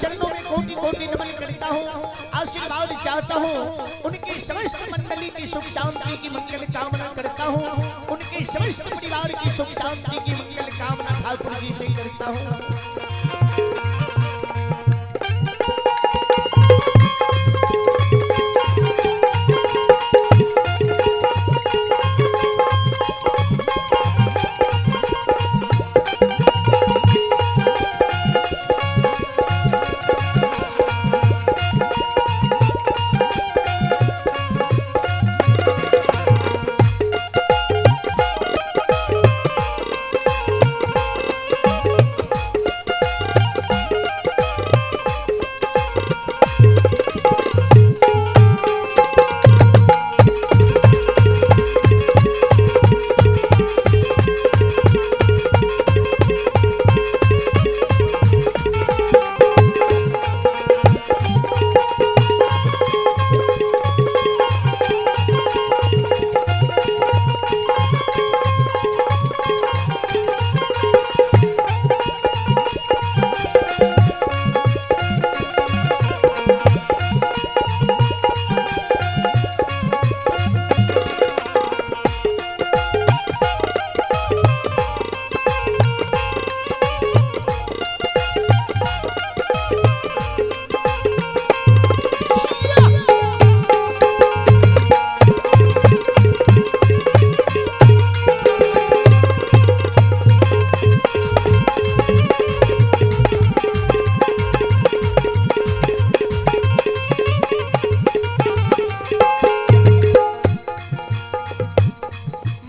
चरणों में कोटि कोटि नमन करता हूँ, आशीर्वाद चाहता हूँ। उनकी समस्त मंडली की सुख शांति की मंगल कामना करता हूँ। उनके समस्त परिवार की सुख शांति की मंगल कामना ठाकुर जी से करता हूँ।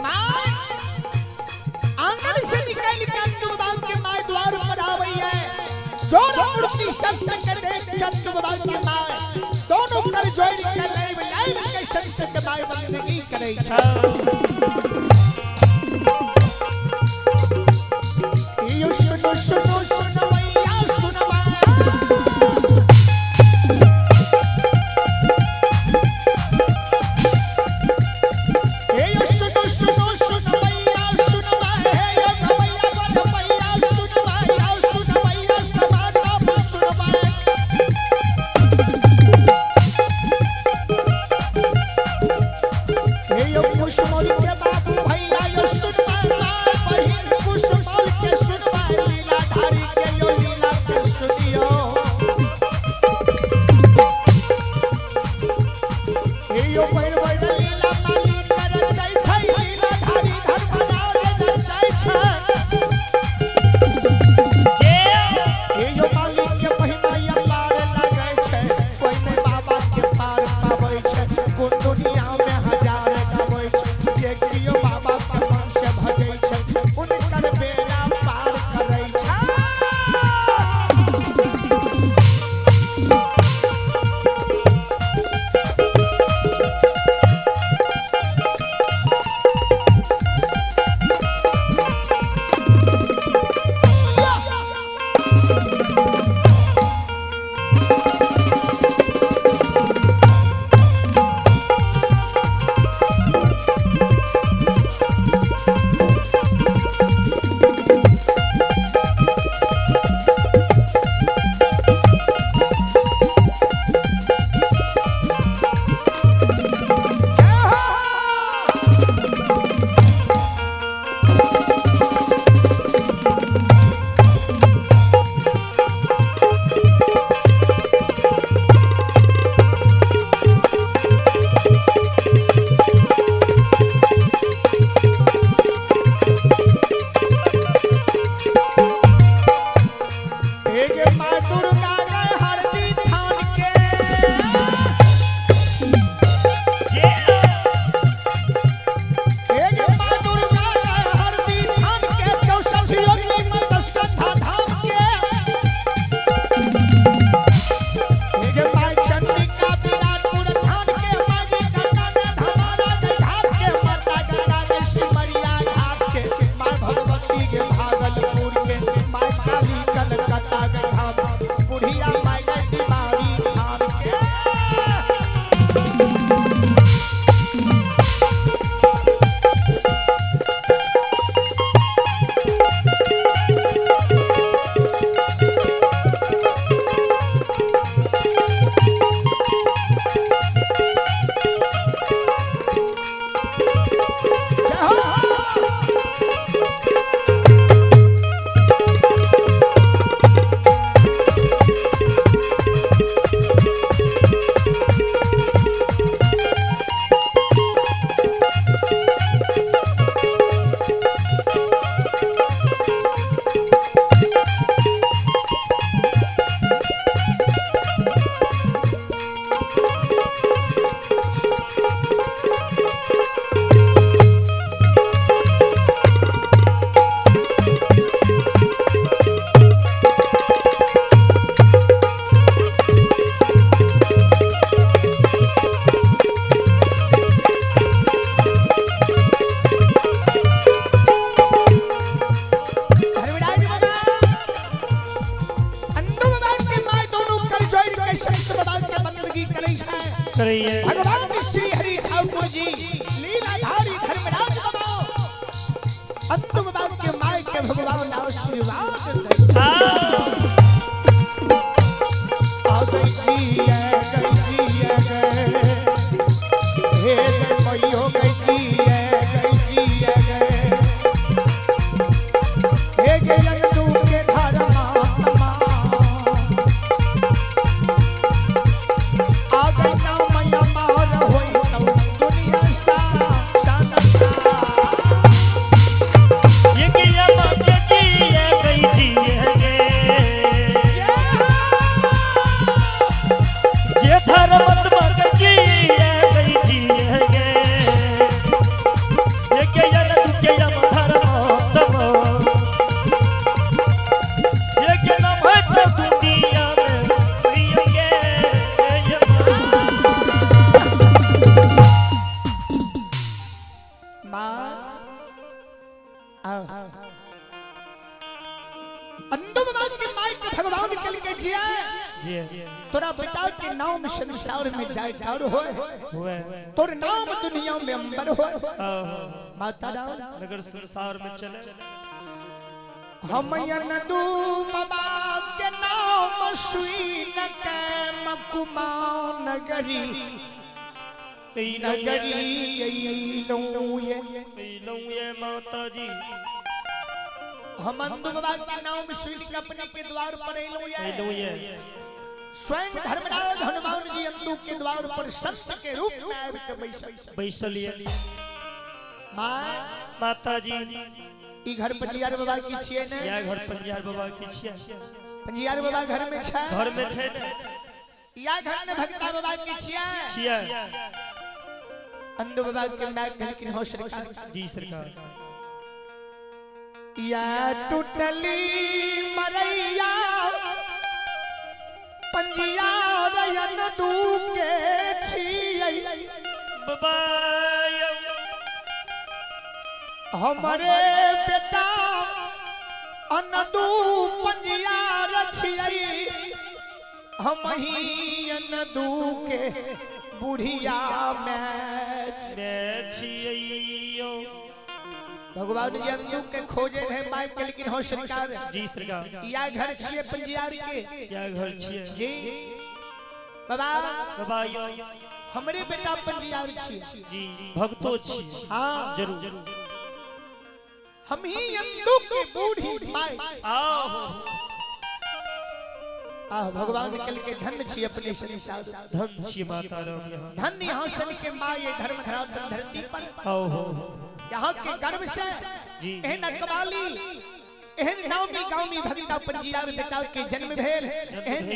माँ आंगन से निकल के अंतु बाबा के माँ द्वार पर आवई है। जोर मूर्ति शस्त्र के देख के अंतु बाबा के माँ दोनों कर जोड़ के लाइव लाइव के शस्त्र के माँ बंदगी करे छ। यो सुनो सुनो सुनो भैया सुनवा, हे यो सुनो सुनो सुनो भैया सुनवा, हे यो भैया बड़ भैया सुनवा, या सुन भैया समाधा सुनवा। हे यो कुशमौल के बाबू भैया यो सुनवा, माँ बहिन कुशमौल के सुनवा, लीलाधारी के यो लीला के सुनियो। हे यो बड़ बड़ लीला माली कर रचै छै, लीलाधारी धर्मराज रचै छै। हे यो मालिक के महिमा अपार लागै छै, कोई नहि बाबा के पार पाबै छै। कोन दुनिया में हजार गाबै छै, जे कियो बाबा के मन से भजै छै, हुनकर बेड़ा पार करै छै। हे गे माँ दुर्गा गे हरदी थान के, हे गे माँ दुर्गा गे हरदी थान के, 64 योगिनी मत्स्यगंधा धाम के। हे गे माँ चंडिका विराटपुर थान के, माँ जी गंगा धामारा घाट के, माता गंगा के सिमरिया घाट के, माँ भगवती के भागलपुर के, माँ काली कलकत्ता के धाम। करैया। भगवान श्री हरि ठाकुर जी लीलाधारी धर्मराज बाबा अंतिम बाबा के my के भगवान आशीर्वाद दै। आ आ गई जिया गई जिया गए, हे गई मैयो गई जिया गई जिया गए, हे गई अंतु के धर्मात्मा। आ गई ना मैया मार होई तौ दुनिया सा सन सा। ये के यमा के जिया गई जिया गे। ये धर्म के जिया गई जिया गे। ये के यन तू के यम धर्म तम। ये के नम है तो दुनिया में प्रिय गे यमा। माँ आ अंदो बाबा के माई के भगवान कल के जिया जी तोरा बेटा के नाम संसार में जयकार हो, हुए। तोर नाम दुनिया में अंबर हो। आहो। माता राम नगर संसार में चले। हम अनदू बाबा के नाम सुई न के मकुमा नगरी नगरी अइलौं ये। लऊं ये माता जी। हम अंदू बाबा के नाम सुन के अपने के द्वार पर अइलौं ये। लऊं ये। स्वयं धर्मराज हनुमान जी अंदू के द्वार पर संत के रूप में आबि के बैसल। बैसल ये। माँ माता जी। ई घर पंजियार बाबा की छियै ने? या घर पंजियार बाबा की छियै। पंजियार बाबा घर में छै? घर में छै ने। या घर में भगता बाबा की छियै? छियै। अंदू बाबा के my कहलखिन हो सरकार। जी सरकार। या टूटली मरैया पंजियार अंदू के छियै। बाबा यौ। हमरे बेटा अनदू पंजियार छियै, हम ही अनदू के बुढ़िया में मैं छियै यौ। भगवान जी अंदू के खोजे रहे माई के, लेकिन हो सरकार। जी सरकार। या घर छियै पंजियार के। या घर छियै। जी बाबा। बाबा यौ। हमरे बेटा पंजियार छियै। जी भक्तो छियै। हाँ जरूर। हम ही अंदू के बूढ़ी माई। आहो। आह भगवान कल के धन छी अपने संसार। धन छियै माता राम यहाँ। धन यहाँ सन के माँ ये धर्म धरातल धरती पर। आहो। यहाँ के गर्भ से जी। एहन अकबाली एहन नामी गामी भगता पंजियार बेटा के जन्म भेल, एहन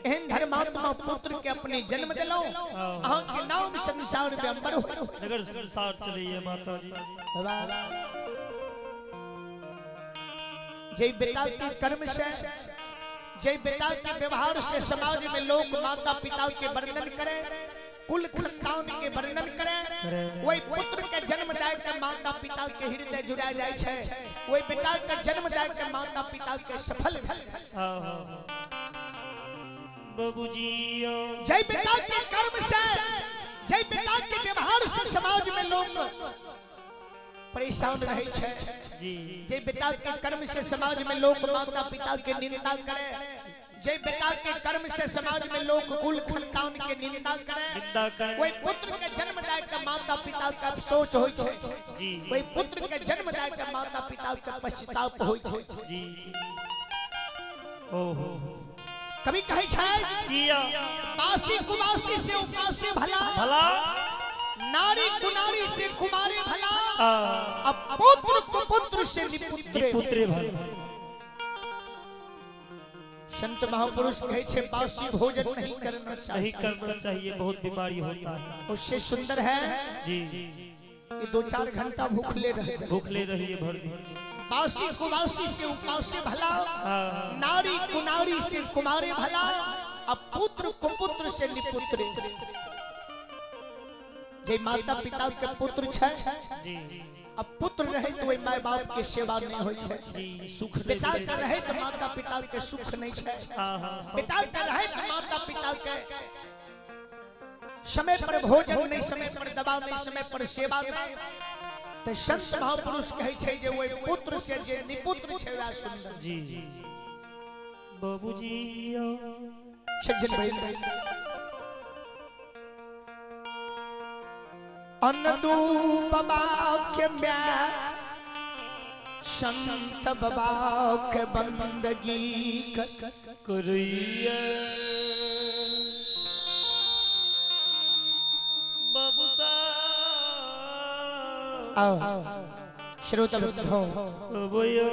एहन धर्मात्मा पुत्र के अपने जन्म दिलौं। अहाँ के नाम संसार में अंबर हो। नगर संसार चलैये माता जी। बाबा जय बेटा के कर्म से, जय बेटा के व्यवहार से समाज में लोग माता पिता के वर्णन करें, कुल खानदान के वर्णन करें, वही पुत्र के जन्म दे के माता पिता के हृदय जुड़ा जाय छै, वही बेटा के जन्म दे के माता पिता के सफल भेल। आहो। बाबूजी यौ। जय बेटा के कर्म से, जय बेटा के व्यवहार से समाज में लोग परेशान रहे छै। जी। जय बेटा के कर्म से समाज में लोग माता पिता के निंदा करे, जय बेटा के कर्म से समाज में लोग कुल खानदान के निंदा करे, निंदा करे। वही पुत्र के जन्म दे के माता पिता के अफसोस होय छै। जी। वही पुत्र के जन्म दे के माता पिता के पश्चाताप होय छै। जी। ओहो। कभी कहै छै किया बासी कुमासी से उपासी भला, भला। नारी कुनारी से कुमारी भला, आ अब पुत्र कुपुत्र से निपुत्र पुत्रे भला। संत महापुरुष कहे छे बासी भोजन नहीं करना नहीं चाहिए, करना चाहिए, बहुत बीमारी होता है। उससे सुंदर है जी। कि 2-4 घंटा भूखले रह जाए। भूखले रहिए भर दिन। बासी कुबासी से उपासी भला, आ नारी कुनारी से कुमारे भला, अब पुत्र कुपुत्र से निपुत्र। जे माता पिता के पुत्र छै, जी। अब पुत्र रहे तो वही my बाप के सेवा नहीं होय छै। जी सुख नहीं पिता मिलै के छै। रहे तो माता पिता के सुख नहीं छै। आहा, सब पिता के रहे तो माता पिता के समय पर भोजन नहीं, समय पर दवा नहीं, समय पर सेवा नहीं, तो संत महापुरुष कहै छै जे ओहि पुत्र से जे निपुत्र छै वएह सुंदर। जी बाबूजी सज्जन भाई, अनदू बाबा के म्या संत बाबा के बंदगी करैया बाबू साहब। आओ श्रोता बंधो, अबयो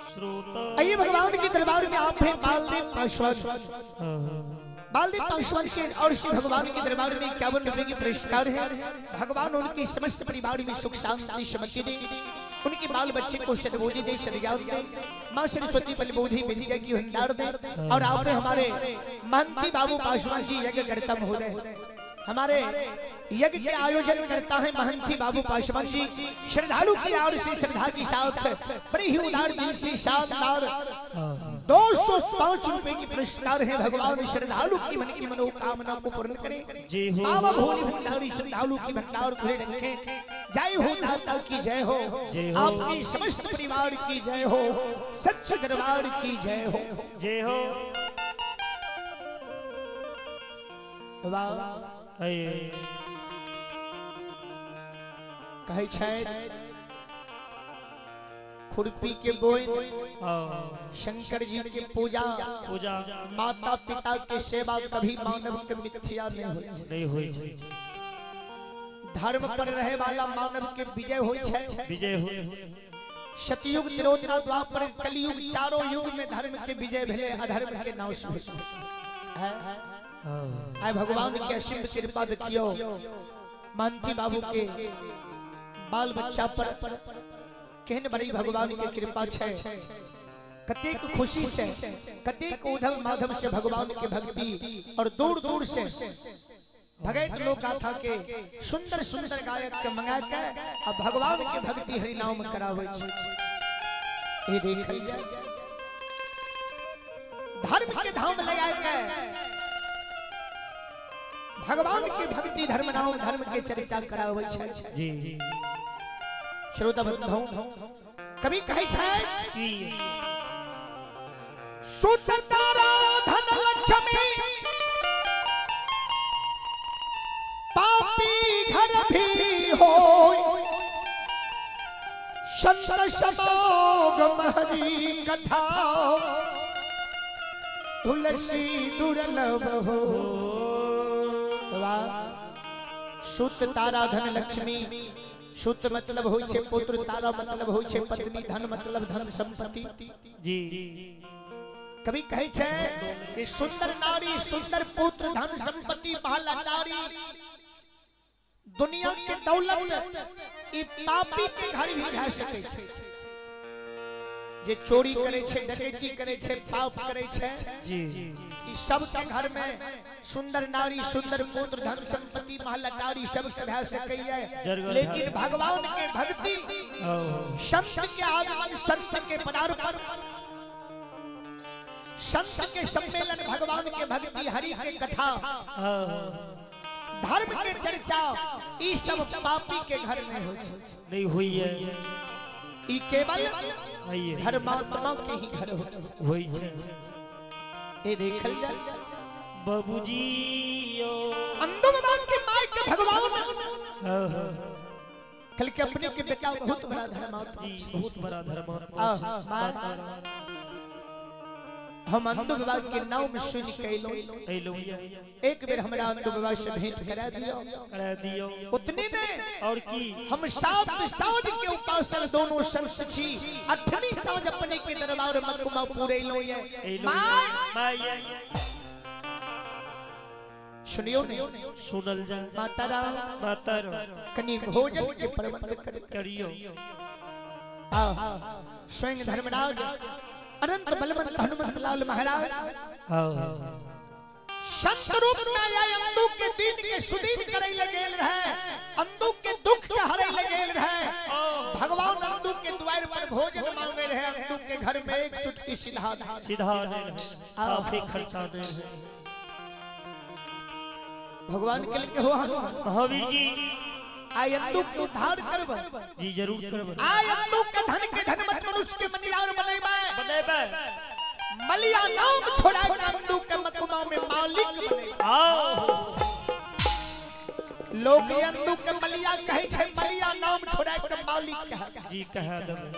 श्रोता, आइए भगवान के दरबार में आप हैं बालदेव पासवान। बालदेव पासवान के और श्री भगवान के दरबार में 51 रुपए के पुरस्कार है। भगवान उनकी समस्त परिवार में सुख शांति समृद्धि दे, उनके बाल बच्चे को सद्बुद्धि दे, सदज्ञान दे, माँ सरस्वती बलबोधि विद्या की भंडार दे। और आपने हमारे महंती बाबू पासवान जी यज्ञ करता महोदय, हमारे यज्ञ के आयोजन करता है महंती बाबू पासवान जी। श्रद्धालु की ओर से श्रद्धा के साथ बड़े ही उदार दिल से शानदार 205 रुपए की पुरस्कार है। भगवान श्रद्धालु की मन की मनोकामना को पूर्ण करे। जी हो। बाबा भोले भंडारी श्रद्धालु की भंडार खुले रखे। जय हो दाता की जय हो, जय हो। आपकी समस्त परिवार की जय हो, सच्चे दरबार की जय हो। जय हो। वाह। आइए। कहै छै खुरपी के बोइन, शंकर जी के पूजा, पूजा, माता पिता के सेवा कभी मानव के मिथ्या नहीं होई छै। नहीं होई छै। धर्म पर रहे वाला मानव के विजय होई छै। विजय हो। सतयुग, त्रेता, द्वापर, कलयुग, चारों युग में धर्म के विजय भेले, अधर्म के नाश भेले। आय भगवान के असीम कृपा देखियो, मानती बाबू के बाल बच्चा पर केहन बड़ी भगवान के कृपा छै। कतेक खुशी से, कतेक उद्धव माधव से भगवान के भक्ति और दूर दूर से भगत लोक गाथा के सुंदर सुंदर गायक के मंगा के आ भगवान के भक्ति हरिनाम करावे छै। ये देखल जाए धर्म के धाम लगाए के भगवान के भक्ति धर्म नाम धर्म के चर्चा करावे छै। जी। श्रोता बंधु, कवि कहै छै की सुत तारा धन लक्ष्मी पापी घर भी हो, संत समागम हरि कथा तुलसी दुर्लभ हो। वाह। सुत तारा धन लक्ष्मी, सुत मतलब होइ छै पुत्र, तारा मतलब होइ छै पत्नी, धन मतलब धन संपत्ति। जी। कवि कहै छै कि सुंदर नारी, सुंदर पुत्र, धन संपत्ति, महल अटारी, दुनिया के दौलत ई पापी के घर भी भए सकै छै। जे चोरी करे छै, डकैती करे छै, पाप करे छै, जी। ई सब के घर में सुंदर नारी, सुंदर पुत्र, धन संपत्ति, महल अटारी सब के भए सकैया, जरूर। लेकिन भगवान के भक्ति, संत के आगमन, संत के पदार्पण, संत के सम्मेलन, भगवान के भक्ति, हरि के कथा, धर्म के चर्चा, ई सब पापी के घर नहीं होइ छै। नहीं हुई है। ई केवल आइए। धर्मात्मा के ही घर हो होई छै। ये देखल जाए बाबूजी यो। अंधो बाबा के माय के भगवान कल के अपने के बेटा बहुत बड़ा धर्मात्मा जी छै। बहुत बड़ा धर्मात्मा आ, छै। माँ। हम अंधो बाबा के नाम सुन के अइलौं। अइलौं ये। एक बेर हमरा अंधो बाबा से भेंट करा दियो। करा दियो। उतने ने और की हम 7 साँझ के उपासक दोनों संत छी, 8वीं साँझ अपने के दरबार मकुमा पूरेलौं ये। अइलौं माय। माय। सुनियो ने। सुनल जा। माता राम। माता राम। कनी भोजन के प्रबंध कर करियो। आ स्वयं धर्मराज अनंत बलवंत हनुमंत लाल महाराज संत रूप में आया, अंदू के दिन के सुदीन करे लगे रहे, अंदू के दुख के हरे लगे रहे। भगवान अंदू के द्वार पर भोजन मांगे रहे, अंदू के घर में एक चुटकी सीधा सीधा नहीं रहे, साफे खर्चा नहीं रहे। भगवान के लिए हो हनुमान महावीर जी आय अंदू के उद्धार करब, जी जरूर करब। आय अंदू के धन के धन मत मनुष्य के मनियार बनेबे, बनेबे। मलिया नाम छोड़ा के अंदू के मकुमा में मालिक बनेबे। आओ लोग अंदू के मलिया कहे छै, मलिया नाम छोड़ा के मालिक कहे। जी कह देबे।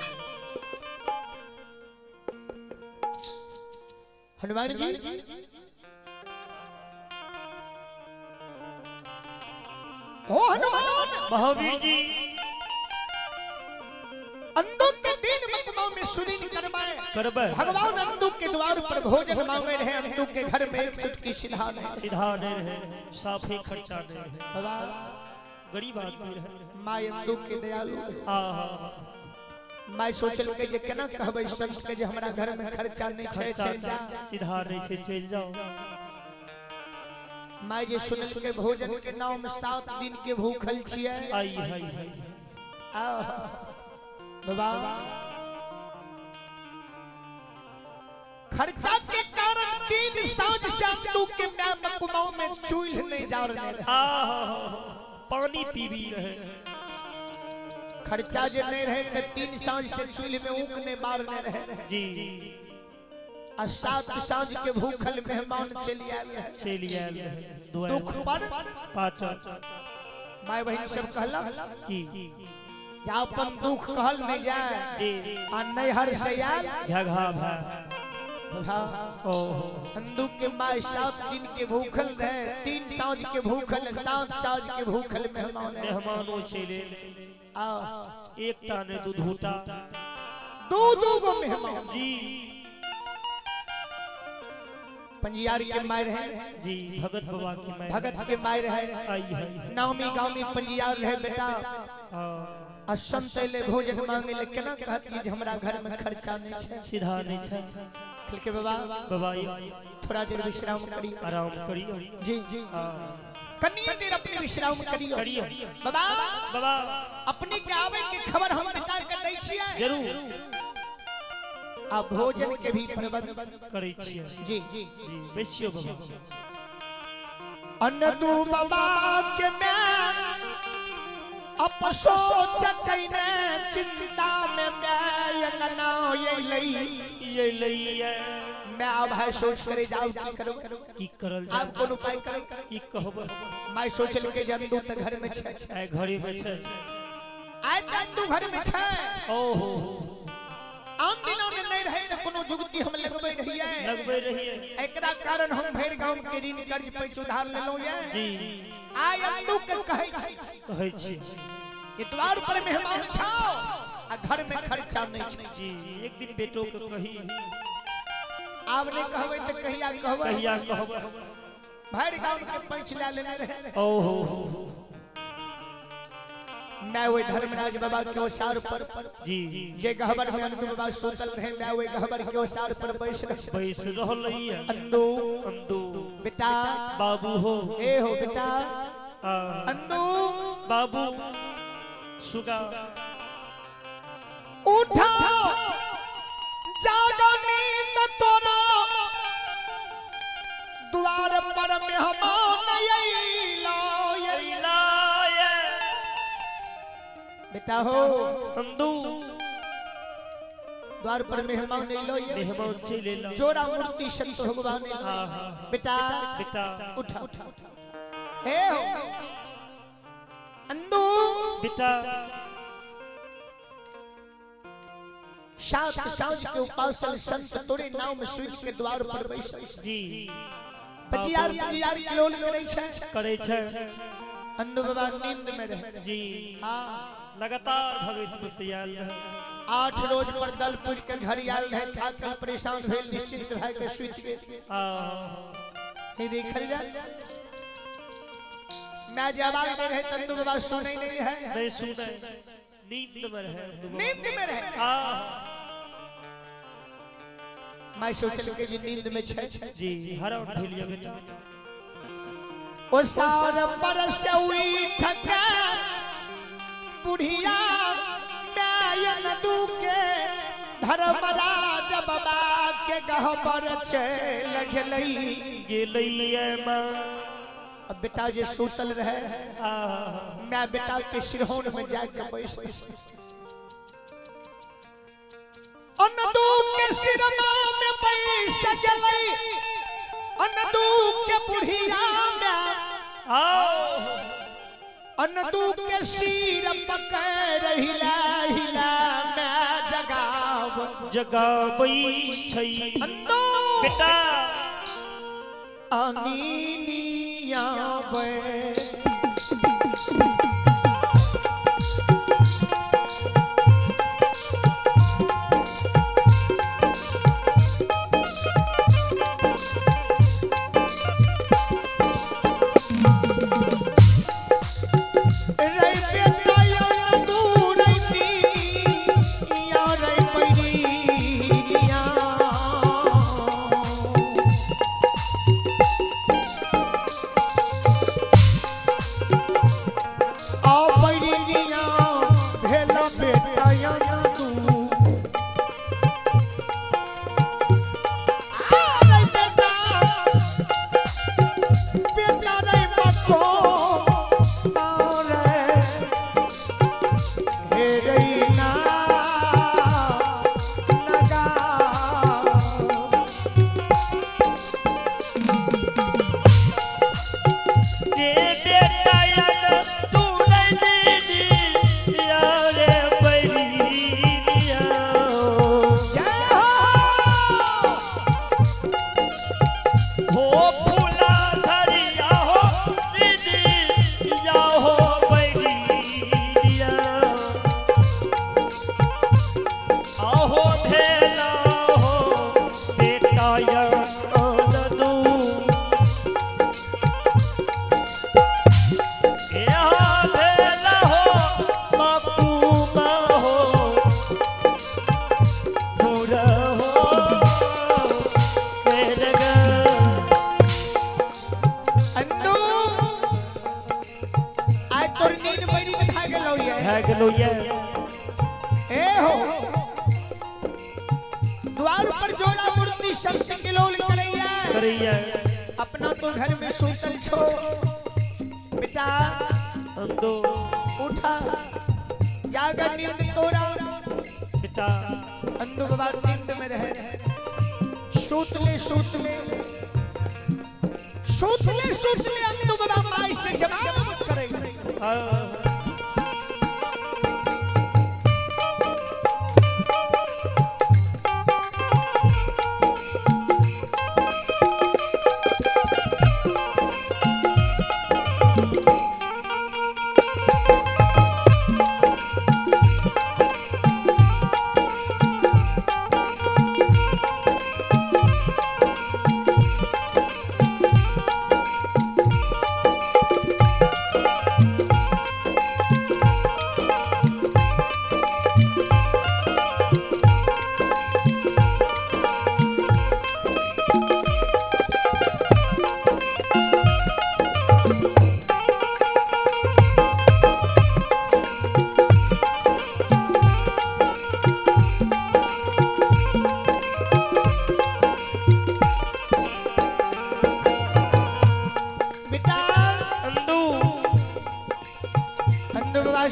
हनुमान जी हो हनुमान महावीर जी अंदू के दिन मतमा में सुनील करवाए करबे। भगवान अंदू के द्वार पर भोजन मांगे रहे, अंदू के घर में एक चुटकी सीधा नहीं, सीधा नहीं रहे, साफे खर्चा नहीं रहे, गरीब आदमी रहे। माय अंदू के दयालु रहे। आहा माय सोचल के जे केना कहबै संत के जे हमरा घर में खर्चा नहीं छै, चल जा। सीधा नहीं छै, चल जाओ। माय जे सुनल के भोजन के नाम 7 दिन के भूखल छियै। आई हाय हाय। आहा बाबा खर्चा के कारण 3 साँझ से अंदू के my मकुमाओं में चूल्ह नहीं जा रहे। आहा पानी पीबी रहे। खर्चा जे नहीं रहे ते 3 साँझ से चूल्ह में ऊक नहीं मारने रहे जी। आ 7 साँझ के भूखल मेहमान चली आयल रहे, चली आयल रहे। दुख पर पाचा my बहन सब कहला की जा अपन दुख कहल नहीं जाए जी। आ नैहर से आयल झघा भाई। ओहो अंदू के my 7 दिन के भूखल रहे, 3 साँझ के भूखल, 7 साँझ के भूखल मेहमान आयल। मेहमानो चले आ एकटा ने दूधूटा दू दू गो मेहमान जी पंजियार के my रहे जी। भगत बाबा के my, भगत के my रहे, आई हाय। नामी गामी पंजियार रहे बेटा। आ संत अइले भोजन मांगे ले, केना कहती जे हमरा घर में खर्चा नहीं छै, सीधा नहीं छै। के बाबा बाबा थोड़ा देर विश्राम करी, आराम करियो जी जी। कनिए देर अपने विश्राम करियो करियो। बाबा बाबा अपने के आवे के खबर हम बेटा के दै छियै जरूर। आ भोजन के भी प्रबंध करै छियै जी जी जी। बैसियो बाबा। अन्नदू बाबा के मैं अपसोच कइने चिंता में मैं अंगना अइलै ये लइयै। मैं अब है सोच करे जाओ की करो, की करल आप कोन उपाय करो, की कहब। मैं सोचल के जंदू त घर में छै, आइ घरे में छै, आइ जंदू घर में छै। ओहो आन दिना में नहीं रहे त कोनो जुगती हम लगबै रहियै, लगबै रहियै। एकरा कारण हम भरि गांव के ऋण कर्ज पैच उधार लेलौं ये जी। आइ अंदू के कहै छी, कहै छी ये द्वार पर मेहमान छाओ आ घर में खर्चा नहीं छै जी। एक दिन बेटो के कही, आब नहीं कहबै त कहिया कहबै, कहिया कहबै। भरि गांव के पैच ला लेने रहे। ओहो मैं वही धर्मराज बाबा के ओसार पर जी जे गहबर में अंदू बाबा सुतल रहे, मैं वही गहबर के ओसार पर बैस रहे, बैस रहलै। अंदू अंदू बेटा बाबू हो, ए हो बेटा अंदू बाबू सुगा उठा जागा नींद तोरा द्वार पर मेहमान अइला। बेटा हो अंदू द्वार पर मेहमान अइलो, मेहमान चलि एला। जोड़ा मूर्ति संत भगवान बेटा बेटा उठा उठा हे हो अंदू बेटा। 7 साँझ के उपासल संत तोरे नाम सुन के द्वार पर बैसल जी। पजियार पजियार किलोल करै छै, करै छै। अंदू बाबा नींद में रहे जी। हां लगातार भगत बसियाल रहे। 8 रोज पर दल पुर के घर आयल रहे, थाकल परेशान भेल, निश्चिंत भए के सुति गेल। हे देखल जा मैं जे आवाज दे रहे तंदू बाबा सुनै नहीं है, नहीं सुनै, नींद में रहे, नींद में रहे। मैं सोचल के जे नींद में छै जी। हराम भेलिया बेटा। ओ सार पर से उठ के बुढ़िया मैं नदू के धर्मराज बाबा के गहबर चल गेलई गेलैया माँ। अब बेटा जे सुतल रहे मैं बेटा के सिरहोन में जाके बैस अनदू के सिरमा में बैस गेलई अनदू के बुढ़िया में अनदू के सिर पकड़ हिला हिला मैं जगाव जगावई छै अनदू बेटा अनीनिया बे द्वार पर जोड़ा मूर्ति शब्द किलोल करैया अपना तो घर में सूतल छो बेटा उठा जागर नींद तोरा बेटा अंदू बाबा नींद में रहे सूतले सूतले सूतले सूतले अंदू बाबा माई से जवाब करे।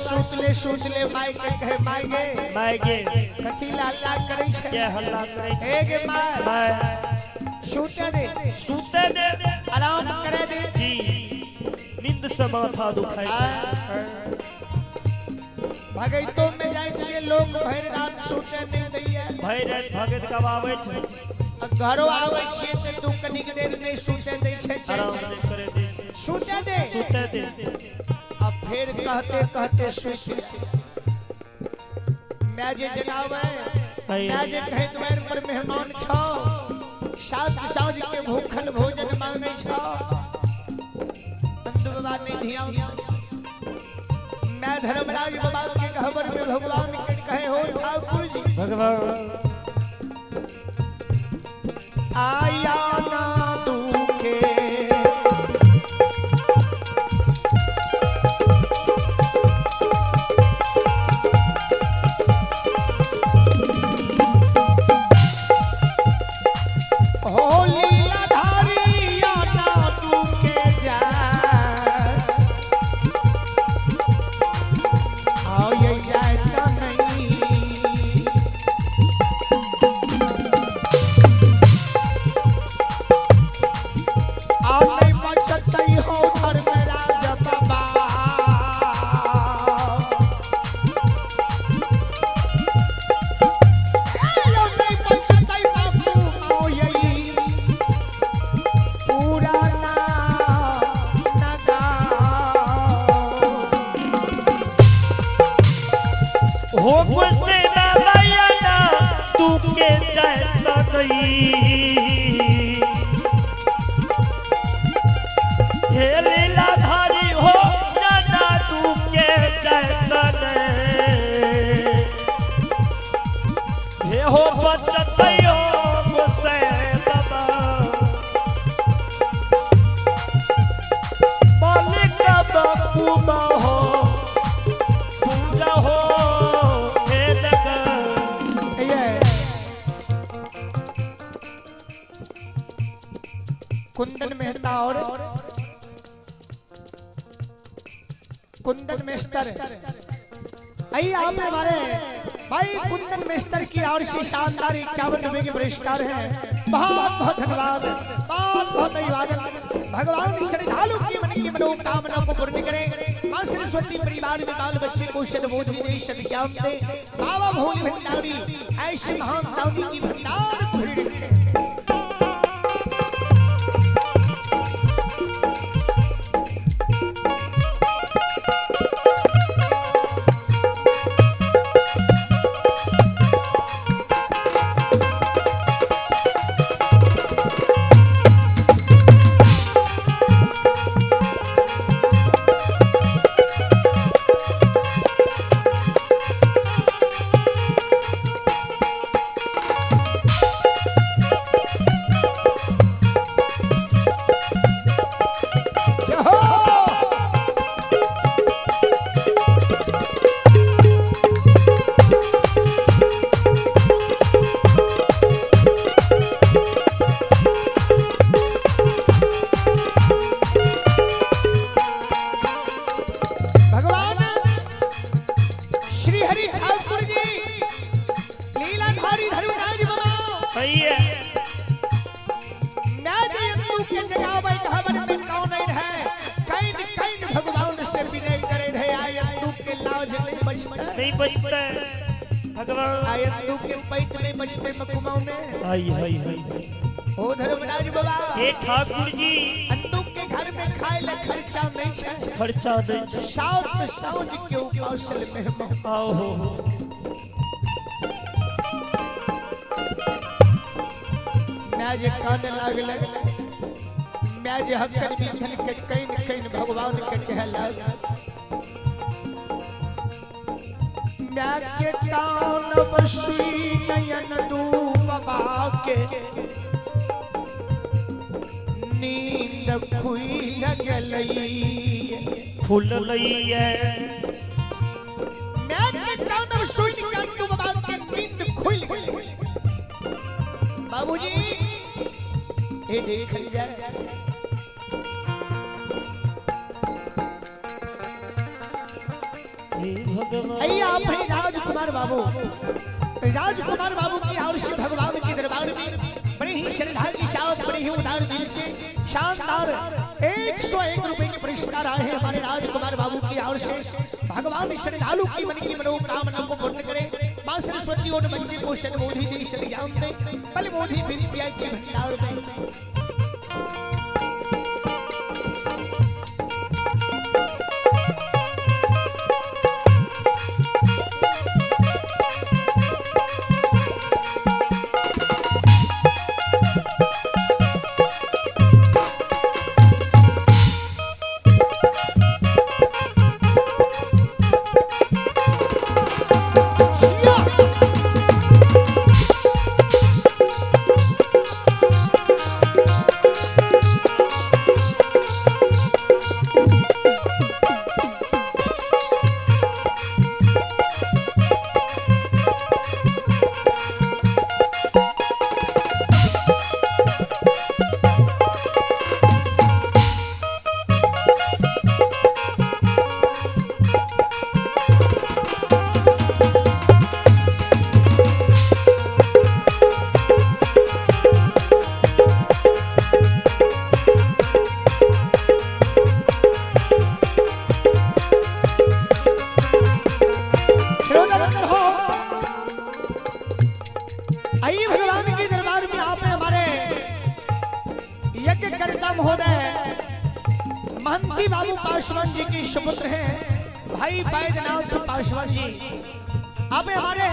सूतले सूतले माई के कहे माई गे माई गे कथी ला हल्ला करै छै के हल्ला करै छै ए गे माई माई सूते दे सूते दे आराम करे दे जी नींद से माथा दुखाय छै भगैतो में जाय छियै लोग भरि रात सूते नहीं दैया भरि रात भगत गवाबै छै घरो आबै छियै त तू कनिक देर नहीं सूते दै छै आराम नहीं करे दै छै सूते दे सूते दे। अब फिर कहते कहते सुत मैं जे जगावे मैं जे कहे द्वार पर मेहमान छो सात साँझ के भूखल भोजन मांगे छो अंत बाबा नहीं धिया मैं धर्मराज बाबा के खबर में भगवान के कहे हो ठाकुर जी भगवान आया ना दुखे तनई। हे लीलाधारी हो जाना तू के चैतन। हे हो बचतयो गोसाई बाबा। मालिक बापू हो पूजा हो हे जगत। ये कुंदन मेहता और कुंदन मेस्तर, आइए आप हमारे भाई कुंदन मेस्तर की और से शानदार 51 रुपए के पुरस्कार हैं। बहुत बहुत धन्यवाद, बहुत बहुत अभिवादन। भगवान श्रद्धालु की मन की मनोकामना को पूर्ण करें। मां सरस्वती परिवार में बाल बच्चे को सद्बुद्धि दे, सद्ज्ञान दे। बाबा भोले भंडारी ऐसे महान दानी की भंडार भरी रखे। जय हो। भगवान श्री हरि ठाकुर जी लीलाधारी धर्मराज बाबा सही है। मैं जयंतु के जगावे खबर में कौन नहीं है, can can भगवान से विनय करे रहे, आयंतु के लाज नहीं बचते। नहीं बचता है भगवान। आयंतु के पैत नहीं बचते मकुमाओं में। हाय हाय हाय। ओ धर्मराज बाबा, हे ठाकुर जी, अंतु के घर में खाए ला खर्चा नहीं छे, खर्चा दे छे। सात साँझ के कौशल में आओ हो हो। मैं जे कान लागले, मैं जे हक्कर बिखल के can can भगवान के कहला, मैं के कान बसुई नयन दू बाबा के नींद खुई लगलई। फुल लई है। मैं के कान बसुई नयन दू बाबा के नींद खुल गई। बाबूजी ये देख लिया। हे भगवान। आइए आप हैं राजकुमार बाबू, राजकुमार बाबू की ओर से भगवान के दरबार में बड़े ही श्रद्धा के साथ, बड़े ही उदार दिल से शानदार 101 रुपए के पुरस्कार आए हैं हमारे राजकुमार बाबू की ओर से। भगवान श्रद्धालु की मन की मनोकामना को पूर्ण करें। मां सरस्वती और बच्चे को सद्बोधि दे, सद्ज्ञान दे, बल बोधि विद्या के भंडार दे। शिया! श्रोताबंद हो, आइए भगवान के दरबार में आप हमारे यज्ञकर्ता महोदय महंती बाबू पासवान जी के सुपुत्र हैं भाई बैद्यनाथ पासवान जी। आप हमारे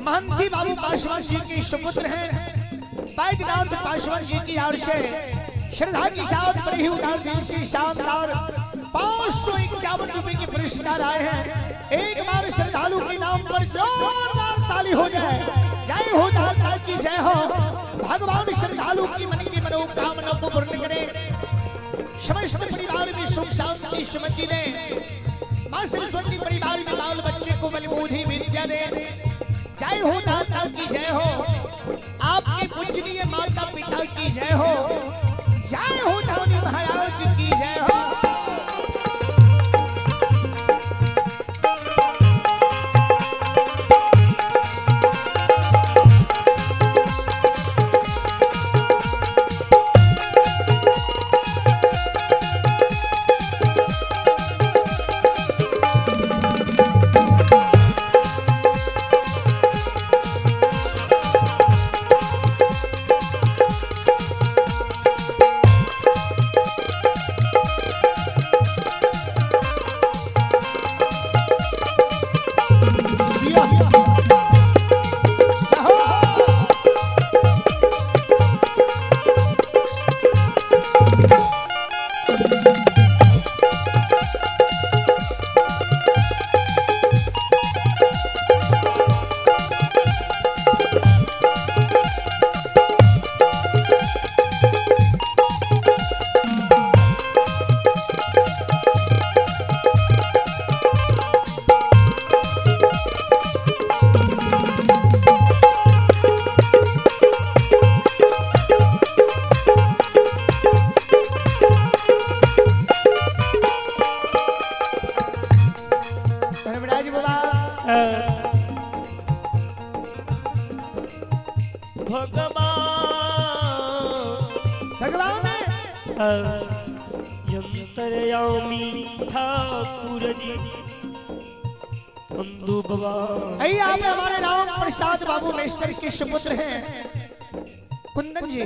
महंती बाबू पासवान जी के सुपुत्र हैं बैद्यनाथ पासवान जी की ओर से श्रद्धा के साथ बड़े ही उदार दिल से शानदार 551 रुपए के पुरस्कार आए हैं। एक बार श्रद्धालु के नाम पर जोरदार ताली हो जाए। जय हो दाता की जय हो। भगवान श्रद्धालु की मन की मनोकामना को पूर्ण करे, समस्त परिवार में सुख शांति सुमति दे, माँ सरस्वती परिवार में बाल बच्चे को बल बुद्धि विद्या दे। जय हो दाता की जय हो। आपके पूजनीय माता पिता की जय हो। जय हो दानी महाराज की जय हो। धर्मराज बाबा भगवान भगवान अंतर्यामी ठाकुर जी बंधु बाबा। आइए आप हमारे राम प्रसाद बाबू मेस्तर के सुपुत्र हैं कुंदन जी।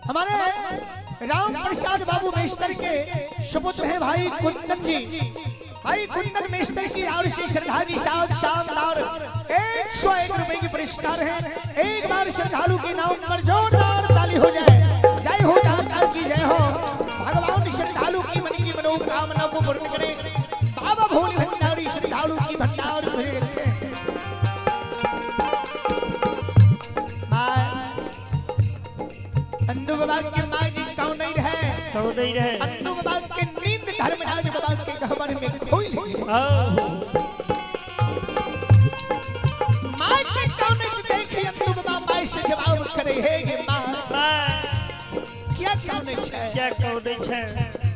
हमारे राम प्रसाद बाबू मेस्तर के सुपुत्र हैं भाई कुंदन जी। भाई कुंदन मेस्तर की ओर से श्रद्धा की साथ शानदार 101 रुपए की पुरस्कार है। एक बार श्रद्धालु के नाम पर जोरदार ताली हो जाए। जय हो दाता की जय हो। भगवान श्रद्धालु की मन की मनोकामना को पूर्ण करे। बाबा भोले भंडारी श्रद्धालु की भंडार भरे रखे। अंधु बाबा के माँ जी कौन नहीं रहे, कौन नहीं रहे। अंधु बाबा के नींद धर्मराज बाबा के गहबर में खोई ली। माँ से कौन नहीं देखी अंधु बाबा माँ से जवाब करे हे गे माँ क्या कौन नहीं छे, क्या कौन नहीं छे,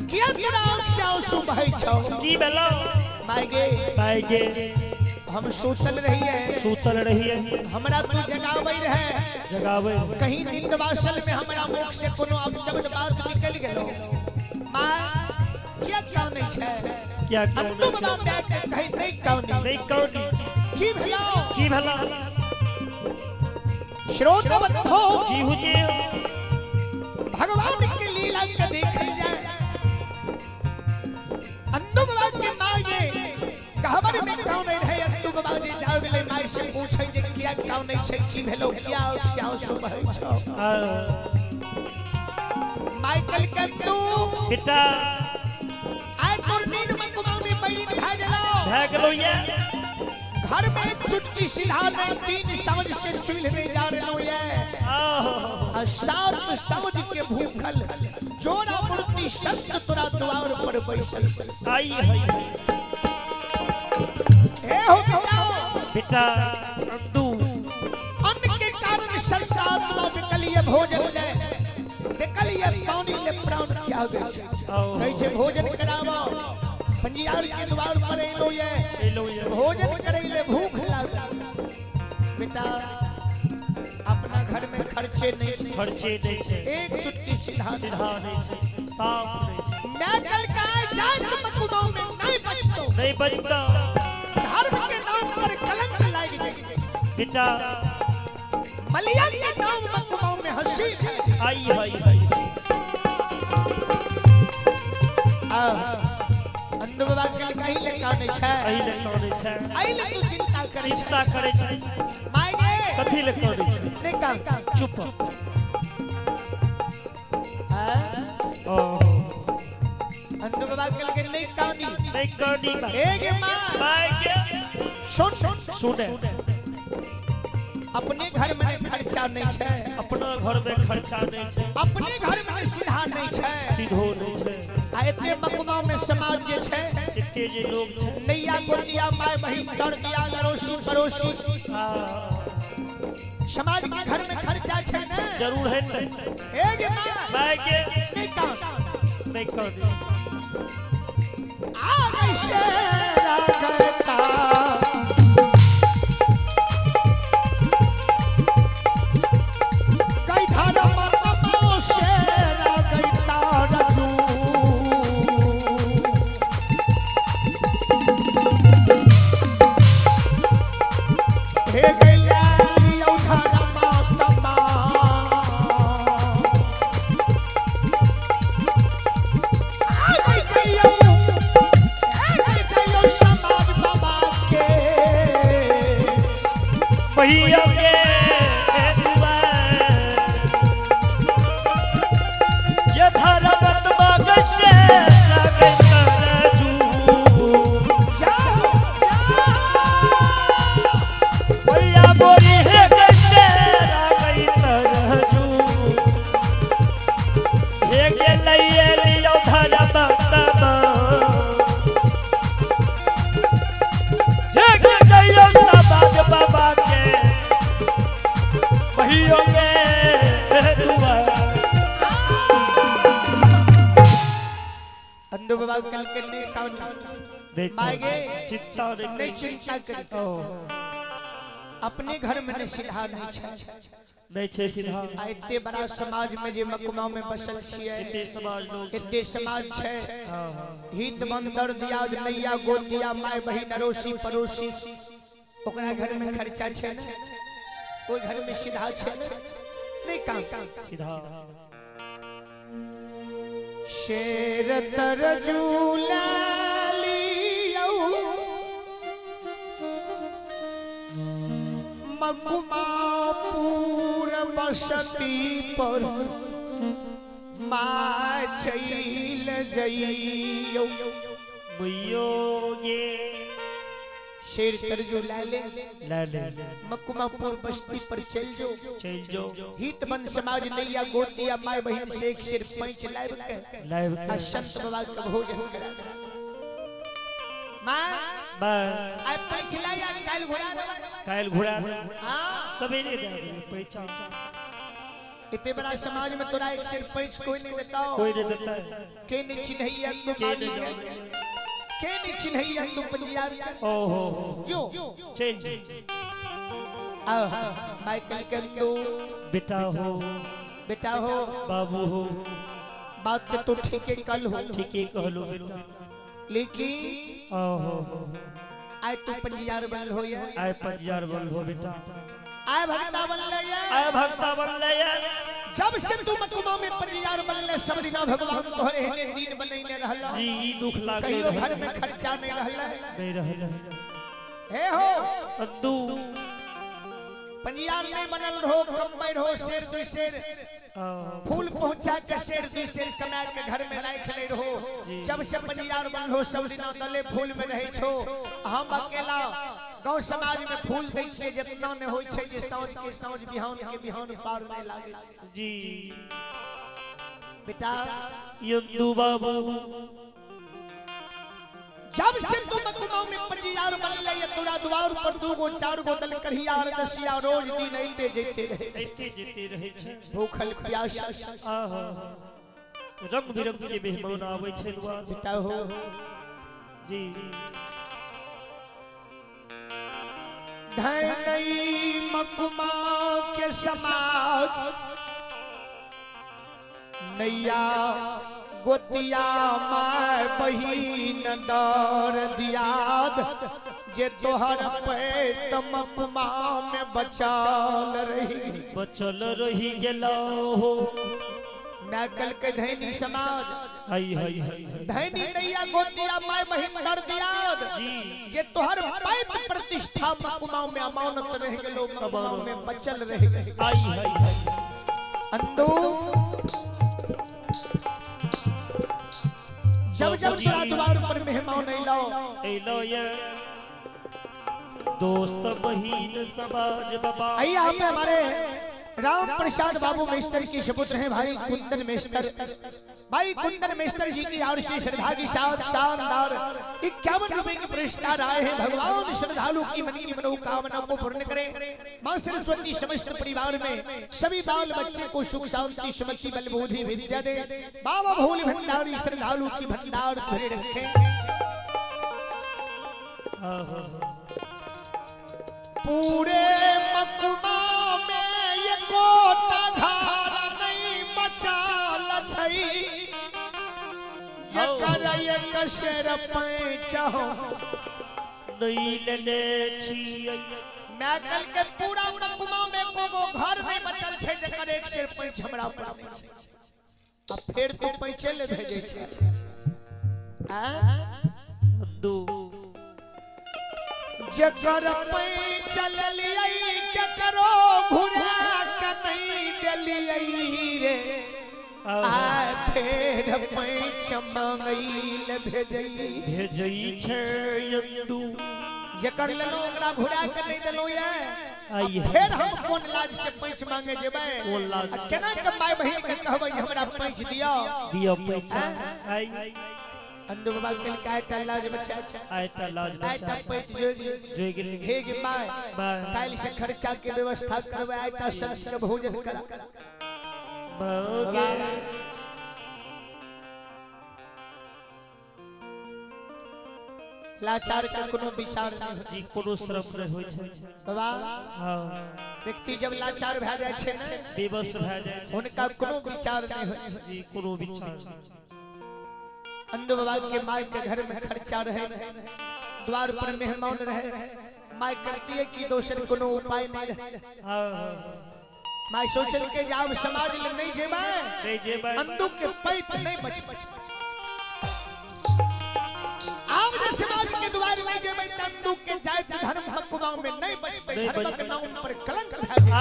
क्या तेरा आँख से आंसू बहै छौ। की भेलो माय गे, माय गे हम सूतल रहिए, सूतल रहिए, हमरा तू जगाबै रहे, जगाबै। कहीं नींद वासल में हमरा मुख से कोनो अपशब्द बात निकल गेलो। माँ क्या क्यों नहीं छे, क्या क्यों अंतु नहीं बाबा छे, बैठ के कहीं नहीं क्यों नहीं, नहीं क्यों नहीं, की भेलो, की भेलो। श्रोता बंधो जी हुजी भगवान के लीला के देखल जाए। अंतु बाबा के माँ ये कहबर में क्यों नहीं रहे। अंतु बाबा जी जाग ले माय से पूछे जे किया क्यों नहीं छे, की भेलो, किया आंसू बहै छौ। माइकल के तू बेटा आय तोर नींद में कुमाऊं में पैरी भए गेलो, भए गेलो ये। घर में एक चुटकी सीधा नहीं, 3 समझ से चूल्हे में जा रहो ये। आ 7 समझ के भूखल जोरा मूर्ति संत तोरा द्वार पर बैसल। आई है ए हो बेटा, बेटा अंदू अन्न के कारण संत आत्मा विकलिय भोजन ले विकलिय पानी ले प्राण त्याग छै। कहै छै भोजन करावो पंजियार के द्वार पर एलो ये, एलो ये भोजन करे ले भूख लागल। बेटा अपना घर में खर्चे नहीं छै, खर्चे नहीं छै, एक चुटकी सीधा सीधा नहीं छै, साफ नहीं छै। मैं कल का जात मकुमाऊ में नहीं बचतो, नहीं बचतो। धर्म के नाम पर कलंक लाग जाए बेटा। मलिया के नाम मकुमाऊ में हंसी आई हाय हाय। अंधु बाबा के कहीं ले कानै छै। एहि ले कानै छै। एहि ले तू चिंता करै छै। चिंता करै छै। माय गे कथी ले कानै छै? नहि कान। चुप। हाँ? ओ अंधु बाबा के लगे नहीं कानी। नहीं कानी। हे गे माँ माय गे सुन सुन सुने। अपने घर में नहीं खर्चा नहीं छै। अपना घर में खर्चा नहीं छै। अपने घर में नहीं सीधा नहीं छै। सीधो नहीं छै। आ एते मकमा में समाज जे छै, जितने जे लोग छै, नैया गोतिया माय बहिन दर दिया अड़ोसी पड़ोसी, समाज के घर में खर्चा छै ने? जरूर है ते। हे गे माँ माय गे नहीं कान। नहीं कानी। आ गई शेरा गता कई धर्म कमाओ शेरा गईता रजू। हे गैया लियौ धर्म कमाओ। आ गई गैया, हे गई गैया समाज बाबा के। भैया के दुआर ये धर्म मगसे भैया बोली हे कैसे रागई तरजू हे गेलैये लियो धर्म तमा हे गेलैयो समाज बाबा के भैयो के दुआर। अंधु बाबा कल के नहीं कान। माय गे चिंता नहीं नहीं चिंता करी। अपने घर में नहीं सीधा नहीं छै। नहीं छै सीधा। आ एते बड़ा समाज में जे मकमा में बसल छियै, एते समाज लोग छै। एते समाज छै, हाँ, हाँ। हित बंदर दियाद नैया गोतिया माय बहिन अड़ोसी पड़ोसी, ओकरा घर में खर्चा छै ने? ओहि घर में सीधा छै ने? नहीं काम। सीधा। शेर तरजू लियौ मकुमापुर बसती पर माँ चैल जइयौ। मैयो गे शेर तरजू ला ले, ले ले, मकुमापुर बस्ती पर चल जो, चल जो, हित मन समाज नैया गोतिया माय बहिन से एक सिर पैंच लाइब के लाइव आ के संत बाबा के भोजन करा। माँ माँ आइ पैंच लाई आ काल्हि घुरा देबै। काल्हि घुरा देबै। हाँ सवेरे दे देबै पैसा। इतने बड़ा समाज में तोरा एक सिर पैंच कोई नहीं देता। कोई नहीं देता। के नहीं चिन्हैया तू के माली नहीं के, के नहीं चिन्हैया तू पंजियार के। ओहो जो चल जी। आ माइकल के तू बेटा हो, बेटा हो, बाबू हो, बात तो ठीक है कल हो, ठीक है कहलो बेटा, लेकिन ओहो आय तू पंजियार बनल हो या, आय पंजियार बनल हो बेटा, आय भक्ता बनल या, आय भक्ता बनल या। जब से तू मकुमा में पंजियार बनल सब दिना भगवान तोहरे हेने दिन बनैने रहल जी। ई दुख लागल कहियो घर में खर्चा नहीं रहल, नहीं रहल। हे हो अद्दू पंजियार नहीं बनल रहो, कम्बै रहो शेर दुई शेर फूल पहुंचा के शेर दुई शेर कमा के घर में राख ले रहो। जब से पंजियार बनल हो सब दिना दले फूल में रहे छो। हम अकेला गांव समाज में फूल दै छियै जितना ने होय छै जे साँझ के साँझ बिहान के बिहान पार नहीं लागे छै जी। बेटा यंदू बाबू जब से तू मकुमा में पंजियार बनले ये तोरा द्वार पर दू गो चार गो दल कढ़िया और दसिया रोज दिन ऐते जैते रहे, ऐते जैते रहे छै, भूखल प्यासल। आहा रंग बिरंग के मेहमान आवे छै द्वार। बेटा हो जी। धनई मकुमा के समाज नैया गोतिया माय बहिन दर दियाद जे तोहर पेट मकुमा में बचल रही, बचल रही गेलो हो मैं कल के धैनी समाज हई हई हई धैनी नैया गोतिया my Mahinder दियाद जी जे तोहर पैत प्रतिष्ठा मकुमाव में अमानत रह गेलो, मकुमाव में बचल रह गेलो। आई हई हई अंदू जब जब तोरा द्वार पर मेहमान अइलो अइलो ये दोस्त बहिन समाज बाबा। आइए यहाँ पे हमारे राम प्रसाद बाबू मेस्तर के सुपुत्र हैं भाई कुंदन मेस्तर। भाई कुंदन मेस्तर जी की ओर से श्रद्धा के साथ शानदार 51 रुपए के पुरस्कार आए हैं। भगवान श्रद्धालु की मन की मनोकामना को पूर्ण करें। माँ सरस्वती समस्त परिवार में सभी बाल बच्चे को सुख शांति सुमति बल बुद्धि विद्या दे। बाबा भोले भंडारी श्रद्धालु की भंडार भरे रखें। पूरे मकमा में ये कोटा धारा नहीं बचाल छई, जकर एक शेर पैचहो नहीं लेने छियै। मैं कल के पूरा मकमा में कोगो घर नहीं बचल छै जकर एक शेर पैच हमरा पर नहीं छै। आ फेर तू पैचे ले भेजै छै। आ दू जकर पैच लेलियै केकरो घुरा के नहीं देलियै रे, आ फेर पैच मांगैल भेजै भेजै छै यदु। जकर लेलहुँ ओकरा घुरा के नहीं देलहुँ ये, आई फेर हम कोन लाज से पैच मांगे जेबै? कोन लाज आ केना के my बहिन के कहबै हमरा पैच दियौ? दियौ पैच। आई अंदु बाबा के काय लाज बच्चा, आइटा लाज आइटा बच्चा पैच जोइ जोइ गेलै। हे गे my, my. काल्हि से खर्चा के व्यवस्था करबै, आइटा संत के भोजन करा। बाबा लाचार के कोनो विचार नहीं जी, कोनो श्रम नहीं होइ छै बाबा। हां, व्यक्ति जब लाचार भए जाइ छै ने, बेबस भए जाइ छै, हुनका कोनो विचार नहीं होइ छै जी, कोनो विचार। अंदु बाबा के my के घर में खर्चा रहे, द्वार पर मेहमान रहे, my करती है कि दोसर कोनो उपाय नहीं रहे। हां, my सोचल के जाब समाज ले नहीं जेबै, नहीं जेबै, अंदु के पैत नहीं बचबै। आब जे समाज के द्वार नहीं जेबै त अंदु के जात धर्म मकुमाव में नहीं बचतै, नहीं धर्मक बचतै। नाम पर कलंक भए जेतै।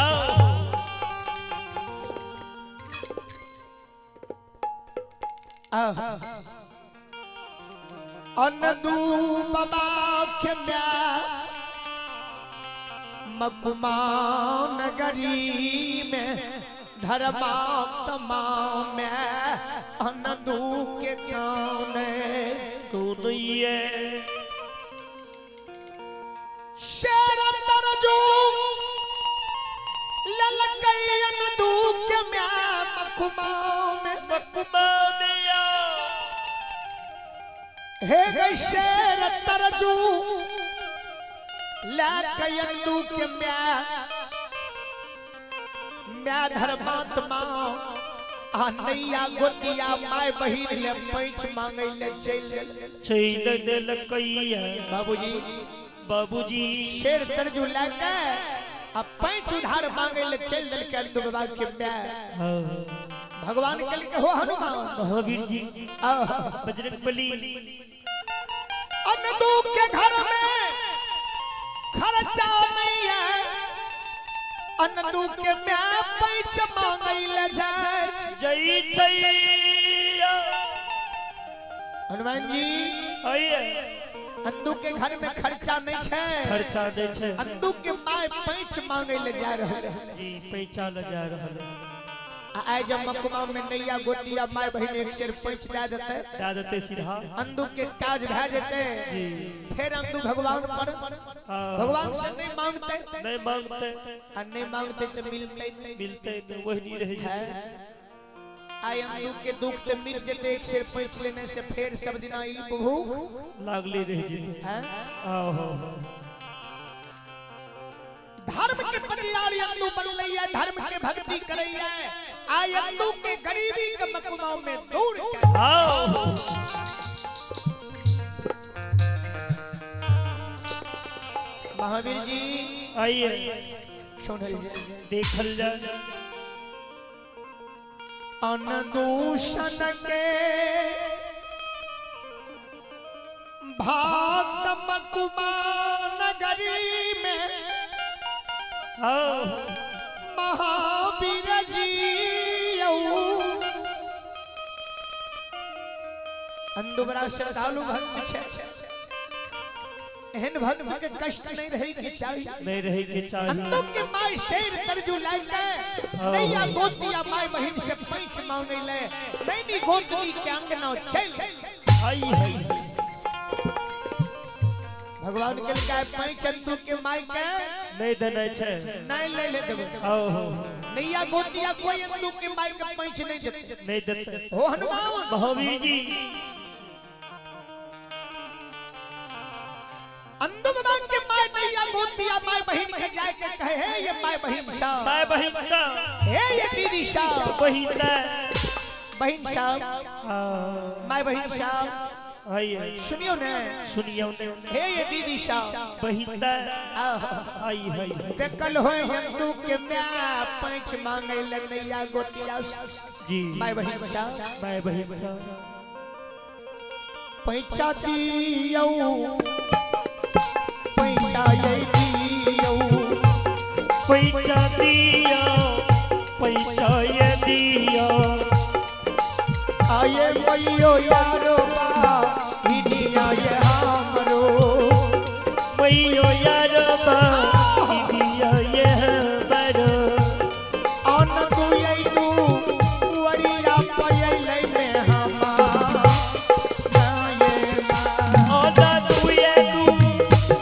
हां। अनदू बाबा के म्या मकुमा नगरी में धर्मात्मा में अनदू के कौन कौन ये शेर तरजू ललकई अनदू के म्या मकुमा में मकुमा में या हे गई शेर तरजू ललकई अनदू के म्या म्या धर्मात्मा आ नैया गोतिया my बहिन ले पैंच मांगै ले चलि चलि देलकैया। बाबूजी, बाबूजी शेर तरजू लए के आ पैंच उधार मांगै ले चलि देलकै अंदु बाबा के म्या। भगवान कहलकै हो हनुमान महावीर जी, बजरंगबली, अनदू के घर में खर्चा नहीं है, अनदू के म्या पैंच मांगै ले जाय जय छैया। हनुमान जी, आइए अंदू के घर में खर्चा नहीं छै, खर्चा नहीं छै, अंदू के my पैंच मांगे ले जा रहल जी, पैंचा ले जा रहल। आइ जब मकुमा में नैया गोतिया my बहिन एक शेर पैंच दए देतै, दए देतै सीधा, अंदू के काज भए जेतै जी। फेर अंदू भगवान पर भगवान से नहीं मांगते, नहीं मांगते, आ नहीं मांगते तो मिलते नहीं, मिलते नहीं, वही नहीं रहे। आइ अंदू के दुख ते मिल जेतै एक शेर पैंच लेने से, फेर सब दिना ई भूख लागले रह जेतै। आहो, धर्म के पतियारी अंदू बनलै है, धर्म के भक्ति करै है, आइ अंदू के गरीबी के मकुमाव में दूर कर। आओ महावीर जी, आइए सुनल जाय, देखल जाय। अनदूषण के भात मकुमा नगरी में महावीर जी अंदुबरा श्रद्धालु भक्त छे, एहन भक्त के कष्ट नहीं रहे के चाही, नहीं रहे के चाही। अंदो के my शेर तरजू लाइते नैया गोतिया my बहिन से पैंच मांगे ले, नैनी गोतनी के अंगना चल आई है। भगवान के लिए पैंच अंदो के my के नहीं देने छे, नहीं ले ले देबो। नैया गोतिया कोई अंदो के my के पैंच नहीं देते, नहीं देते। हो हनुमान महावीर जी अंदो बाबा के my नैया गोतिया my बहिन के जाए के कहे, हे ये my बहिन साहब, my बहिन साहब, हे ये दीदी साहब, बहिन बहिन साहब, my बहिन साहब, सुनियो ने, सुनियो ने, हे ये दीदी साहब, बहिन आई है। देखल हो अंदो के म्या पैंच मांगे ले नैया गोतिया जी my बहिन साहब, my बहिन साहब, पैंचा दियो पैसा ये दियो, पैसा दियो, पैसा ये दियो, आये मैयो यारो बा हिनिया ये हमरो, मैयो यारो बा हिनिया ये हमरो, अन तू ये तू वरिया पयले में हमा ये मा, अन तू ये तू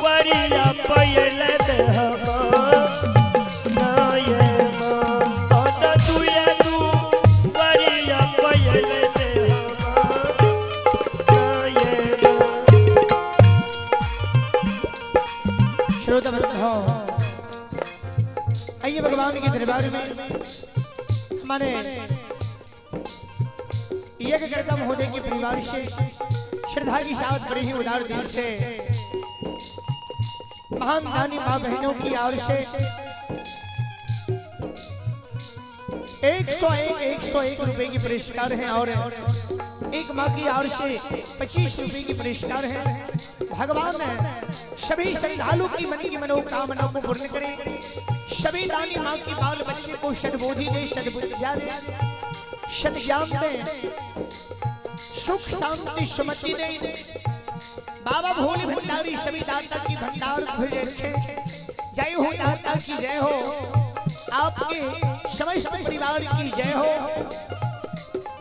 वरिया पयले में हमा ये मा, अन तू ये तू वरिया पयले में हमा ये मा। श्रोता बंधु, आइए भगवान के दरबार में हमारे यज्ञकर्ता महोदय के परिवार से श्रद्धा के साथ बड़े ही उदार दिल से महान दानी माँ बहनों की ओर से 101 रुपए की पुरस्कार है और एक माँ की ओर से 25 रुपए की पुरस्कार है। भगवान सभी श्रद्धालु की मन की मनोकामना को पूर्ण करें, सभी दानी माँ की बाल बच्चे को सद्बुद्धि दे, सद्बुद्धिया दे, सद्ज्ञान दे, सुख शांति सुमति दे। बाबा भोले भंडारी सभी दाता की भंडार भरे रखे। जय हो दाता की जय हो, आपके समस्त परिवार की जय हो।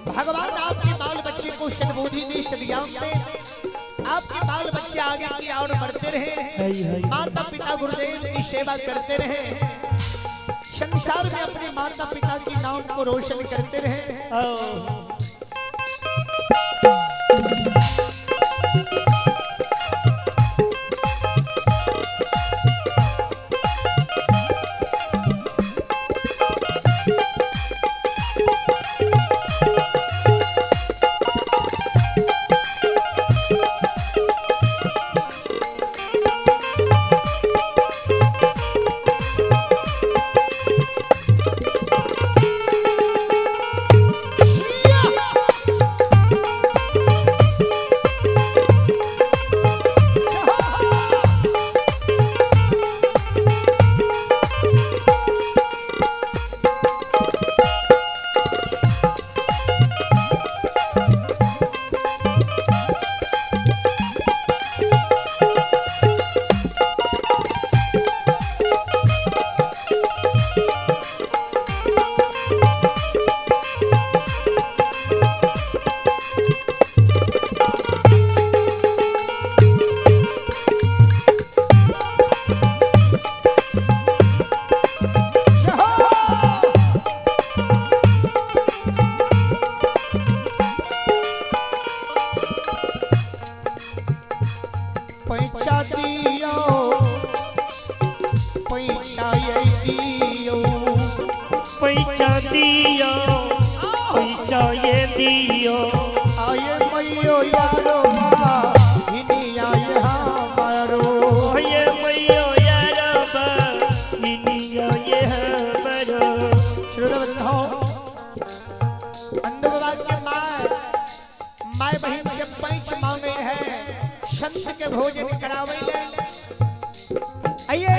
भगवान आपके बाल बच्चे को सद्बुद्धि दे, सद्ज्ञान दे, आपके बाल बच्चे आगे की ओर बढ़ते रहे, माता पिता गुरुदेव की सेवा करते रहे, संसार में अपने माता पिता के नाम को रोशन करते रहे। पैसा दियो, पैसा ये दियो, पैसा दियो, पैसा ये दियो, आये मैयो यारो बा हिनिया ये हमारो, आये मैयो यारो बा हिनिया ये हमारो। श्रोता बंधु, संत के भोजन करावे ले। आइए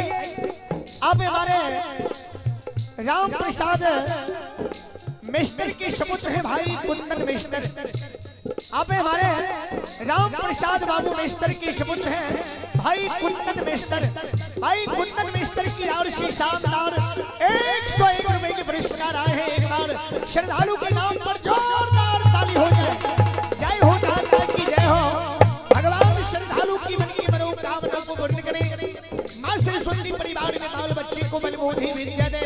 आप हमारे राम प्रसाद मिस्टर के सपुत्र है भाई कुंदन मिस्टर। आप हमारे राम प्रसाद बाबू मिस्टर के सपुत्र हैं भाई कुंदन मिस्टर। भाई कुंदन मिस्टर की ओर से शानदार 101 रुपए के पुरस्कार आए हैं। एक बार श्रद्धालु के नाम पर जोरदार ताली हो जाए। जय हो दाता की जय हो। भगवान श्रद्धालु की मन की मनोकामना को पूर्ण करें। मां सरस्वती परिवार में बाल बच्चे को बल बुद्धि विद्या दे।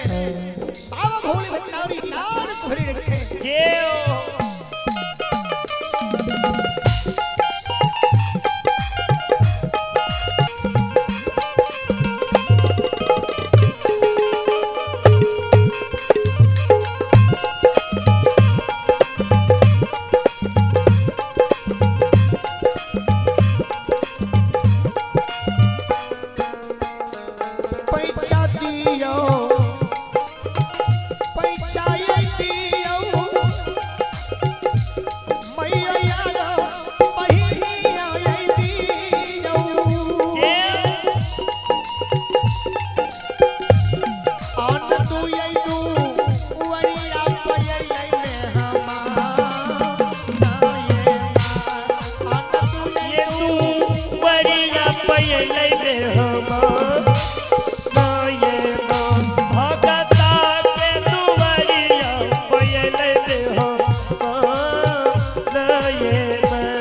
बाबा भोले भंडारी नाम भरे रखे। जय हो। पैसा दियो पैसा ये दियो मैया बहिनिया ये दियो। जय आन तू ये दू वरिया पये ये में हमार ये आन तू ये ये तू बड़िया पयले रे हमार माये मां भगता के तू बड़िया पयले रे हमार ये मां।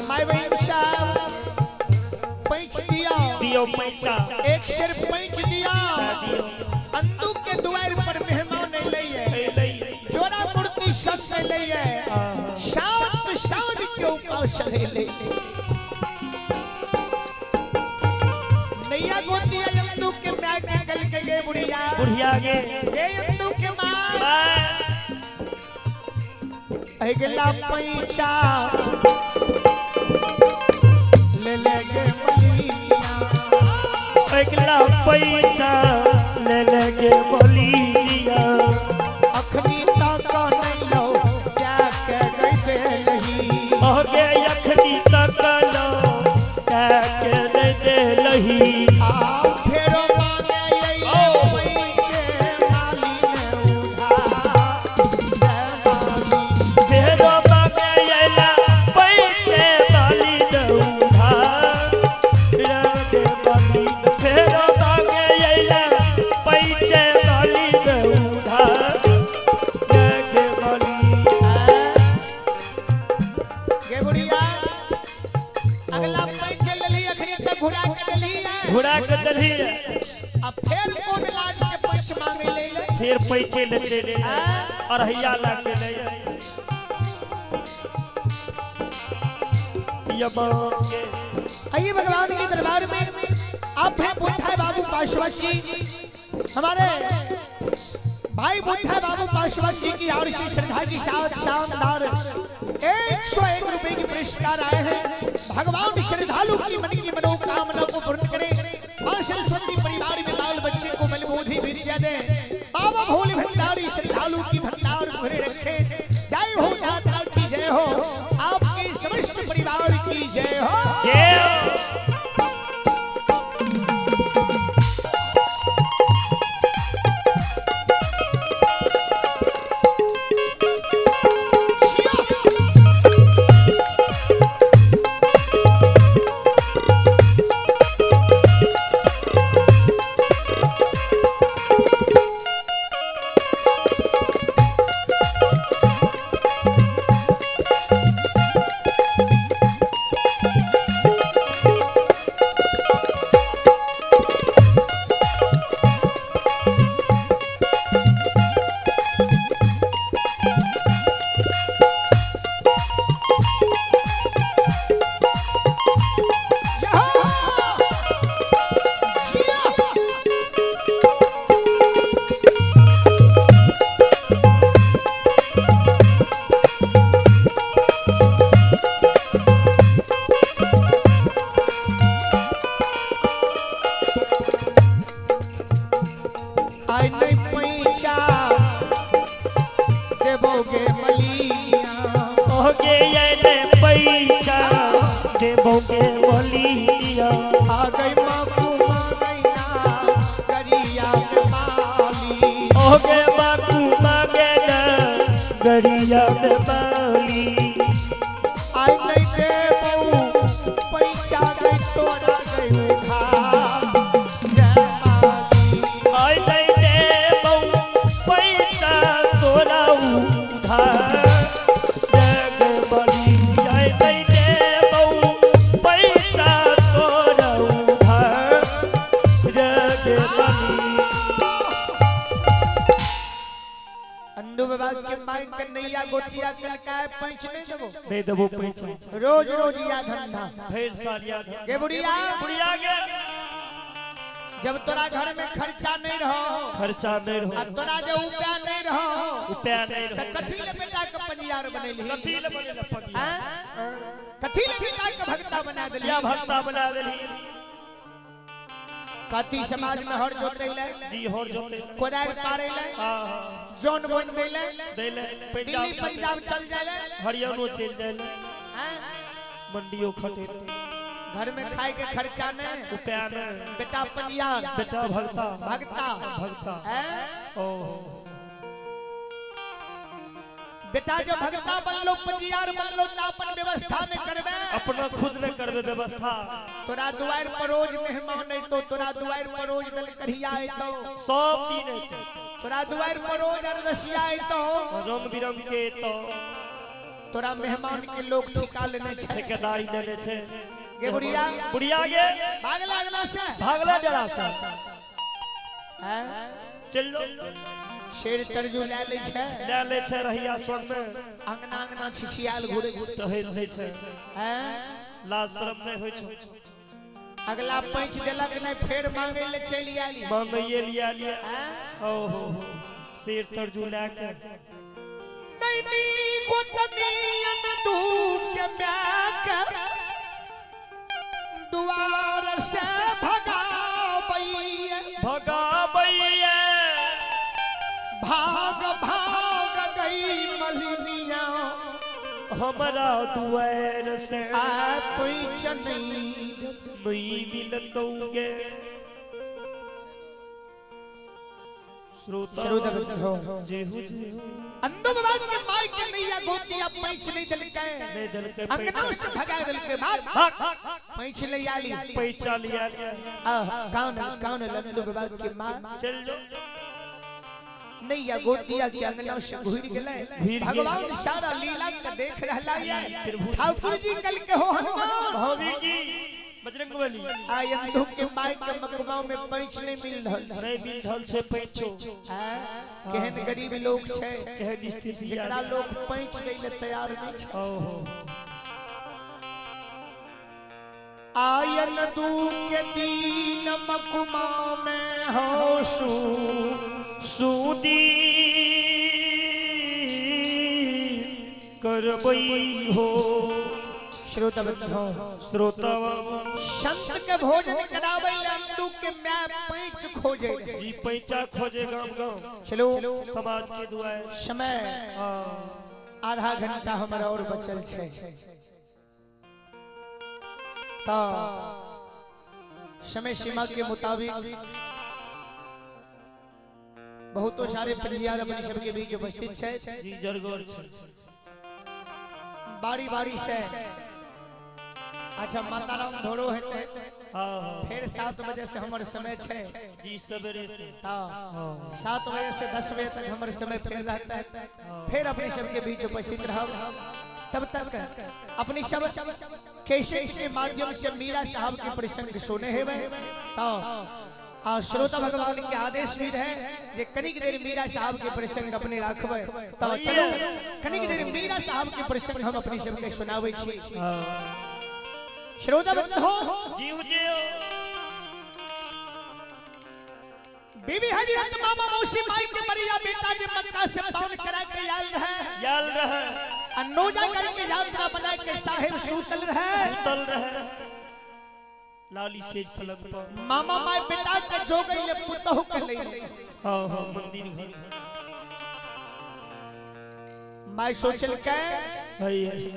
My बहन साहब पैंच दिया दियो पैसा एक सिर पैंच दिया। अंदू के द्वार पर मेहमान अलै है, जोड़ा मूर्ति सब अलै है, सात सात के उपास अलै। नैया गोतिया अंदू के माय के गल के गे बुढ़िया बुढ़िया गे गे अंदू के माय अगला पैसा ले ले गे मलिया। अगला पैसा ले ले गे बोलिया। अखनी तक नहीं लो क्या के गई देलही। ओगे अखनी तक लो के दे दे लही। आ फेरो मांगे ये पैसे माली ने उधार दे माली। फेरो मांगे अइला पैसे माली ने उधार दे माली। फेरो मांगे अइला पैसे माली ने उधार दे दे माली। गे बुढ़िया अगला पैसे लेली अखनी तक घुरा के देली है। घुरा के देली। अब फिर कोन लाज से पैसे मांगे ले ले। फिर पैसे लेते ले अरहिया लाके ले यमांगे। आइए भगवान के दरबार में आप हैं बुद्धा बाबू पासवान जी, हमारे भाई बुद्धा बाबू पासवान जी की ओर से श्रद्धा के साथ शानदार 101 रुपए के पुरस्कार आए हैं। भगवान श्रद्धालु की मन की मनोकामना को पूर्ण करें। मां सरस्वती परिवार में बाल बच्चे को बल बुद्धि विद्या दे। बाबा भोले भंडारी श्रद्धालु की भंडार भरे रखे। जय हो दाता की जय हो, आपके समस्त परिवार की जय हो। जय हो। आई नहीं पैसा देबोगे मलिया। ओगे के मलिनिया। आ गई माकू मांगैना गरिया में माली। ओ गे बाकू मांगे ना गरिया में माली। आई नहीं देबौ पैसा गई तोरा गई उधार जय माली। आई नहीं देबौ पैसा तोरा उधार जग बली। आई नहीं देबौ पैसा तोरा उधार जग बली। अंधु बाबा के माई कन्हैया गोतिया कलकाए पैंच नहीं देबो। नहीं देबो पैसा। रोज रोज या धंधा। भैर साल याद। गे बुढ़िया, बुढ़िया गे, जब तोरा घर में खर्चा नहीं रहो, खर्चा नहीं आ रहो, तोरा जो उपाय नहीं रहो, रुपया नहीं त रहो, कथी ले बेटा के पंजियार बनेलही? कथी ले बनेला पगिया? हैं? कथी ले बेटा के भगता बना देलही? या भक्ता बना देलही? कथी समाज में हर जोते ले, जी हर जोते, कोदारि पारे ले, हाँ हाँ, जौन बोन देले, देले, दिल्ली पंजाब चल जाले, हरियाणो चल जाले, हैं? मंडियो खटे, घर में खाए के खर्चा नहीं, रुपया नहीं, बेटा पंजियार, बेटा भक्ता, भगता, भक्ता, हैं? ओ बेटा जो भगता बनलो पंजियार बनलो त अपन व्यवस्था नहीं करबे, अपना खुद ने करबे व्यवस्था। तोरा दुआर पर रोज मेहमान अइतो, तोरा दुआर पर रोज दल कढ़िया अइतो, सब दिन अइतो, तोरा दुआर पर रोज अरदसिया अइतो, रंग बिरंग के तो तोरा मेहमान के लोग ठिका लेने छै, ठेकेदारी देने छै। गे बुढ़िया, बुढ़िया गे, भाग लागला से, भागला जरा सा, हैं? चल लो, शेर तरजू ले लै छै, ले लै छै रहिया स्वर्ग में, अंगना अंगना छिछियाल घुरे घुरे, टहल रहै छै, हैं? लाज शरम नहि होइ छै। अगला पैंच देलक नहीं फेर मांगे ले चलि आयली, मांगैये लिया लिया, हैं? ओहो शेर तरजू लए के नहीं नहीं गोतनियन दूध के म्याक दुआर से भगाबैये, भगाबैये, भाग भाग गई मलिनिया हमरा दुआर से, आ पैंच नहीं नहीं मिलतौगे। श्रोता श्रोता बंधु, जेहु जेहु अंधो बाबा के माई के नैया गोतिया पैंच नहीं देलकै, नहीं देलकै अंगना से भगा देलकै, भाग भाग पैंच ले आली, पैसा लिया लिया, आह कौन कौन लंदो बाबा के माँ चल जो नैया गोतिया के अंगना से घुर गेलै। भगवान सारा लीला के देख रहला है। ठाकुर जी कल के हो हनुमान महावीर जी बजरंग बली, आई अंधो के माई के मकबा में पैंच नहीं मिल रहल, नहीं मिल रहल छै पैंचो, केहन गरीब लोग छै, केहन स्थिति जेकरा लोग पैंच दै ले तैयार नहीं छै। ओहो आयन दू के दीन मकुमा में हो सू सूदी करबई हो। श्रोता बंधु, श्रोता संत के भोजन करावे ले अंडू के my पैंच खोजे जी, पैंचा खोजे गांव गांव, चलो समाज के दुआए। समय आधा घंटा हमारा और बचल छै, तो समय सीमा के मुताबिक बहुतो सारे पंजियार अपने सबके बीच उपस्थित छै जी, जरगौर छै, बारी बारी से। अच्छा माताराम भोरो हेतै, हाँ फिर 7 बजे से हमर समय छै जी, सवेरे से 7 बजे से 10 बजे तक हमर समय फिर रहता है, फिर अपने सबके बीच उपस्थित रहब। तब तक अपनी सब कैसेट के माध्यम से मीरा साहब के प्रसंग सुने हेबै, तो आ श्रोता भगवान के आदेश भी रहे जे कनिक देर मीरा साहब के प्रसंग अपने राखबै, तो चलो कनिक देर मीरा साहब के प्रसंग हम अपने सबके सुनाबै छी। श्रोता बंधु जीव जियो, बीबी हजरत मामा मौसी माई के मरिया बेटा जे मक्का से पावन करा के आयल रहे, याल रहे, अनोजा करके यात्रा बना के साहिब सूतल रहे, सूतल रहे लाली सेज पलंग पर, मामा माई बेटा के जो गई ले पुतहु के ले, हाँ हाँ मंदिर घर, माय सोचलकै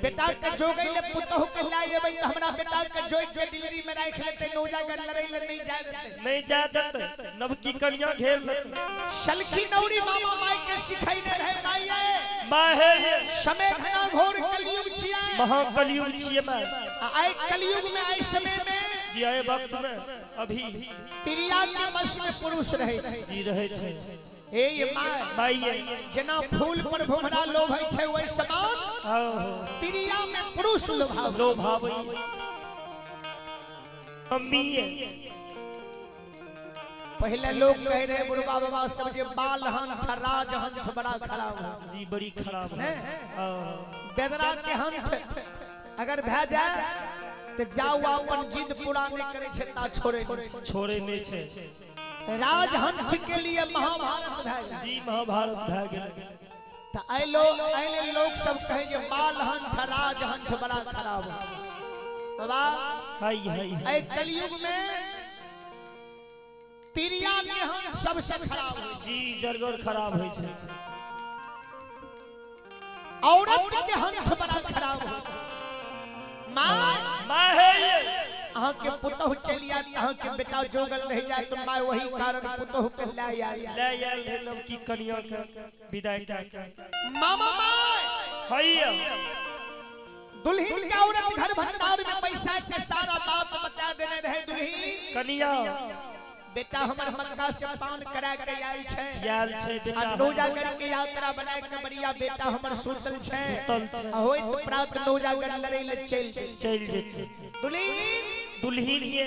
बेटा के जोगै ले पुतहु के लाय एबै त हमरा बेटा के जोग के दिल्ली में राख लेतै, नौजागर लड़ै ले नहीं जाय देतै, नहीं जाय देतै, नवकी कन्या घेर लेतै। सलखी नौरी मामा माय के सिखैने रहे, माय माय हे समय घना घोर कलयुग छियै, महाकलयुग छियै माय। आइ कलयुग में, आइ समय में जी, आइ वक्त में अभी तिरिया के वश में पुरुष रहै छै जी, रहै छै। हे ये my, my जेना फूल पर भोभरा लोभै छै ओहि समान तिरिया में पुरुष लोभावे, लोभावे। मम्मी पहले लोग कह रहे बुढ़वा बाबा सब जे बाल हंथ राज हंथ बड़ा खराब है जी, बड़ी खराब है। बेदरा के हंथ अगर भए जाए तो जाओ अपन जिद पूरा नहीं करे छे ता छोड़े छोड़े नहीं छे। राजहंथ के लिए महाभारत भए गेल जी, महाभारत भए गेल। त आइ लोग आइले लोग सब कहे जे बाल हंथ राजहंथ बड़ा खराब है। बाबा हाय हाय, एहि कलयुग में तिरिया के हंथ सबसे खराब है जी, जरगर खराब होइ छै। औरत के हंथ बड़ा खराब होइ छै। माँ माँ हे अहाँ के पुतहु चलि आयत, अहाँ के बेटा जोगल रह जाए तो माय वही कारण पुतहु के लए आयल, लए आयल रहे नवकी कन्या के विदाई कए के। मामा my हैया दुल्हन के औरत घर भंडार में पैसा के सारा बात बता देने रहे। दुल्हन कन्या बेटा हमर मक्का से पान करा के आयल छै, आयल छै बेटा, आ नौजागर के यात्रा बनाए के बढ़िया बेटा हमर सुतल छै, सुतल छै। आ होइत प्रात नौजागर लड़ै ले चलि गेल, चलि जेतै। दुल्हन दुल्हन ये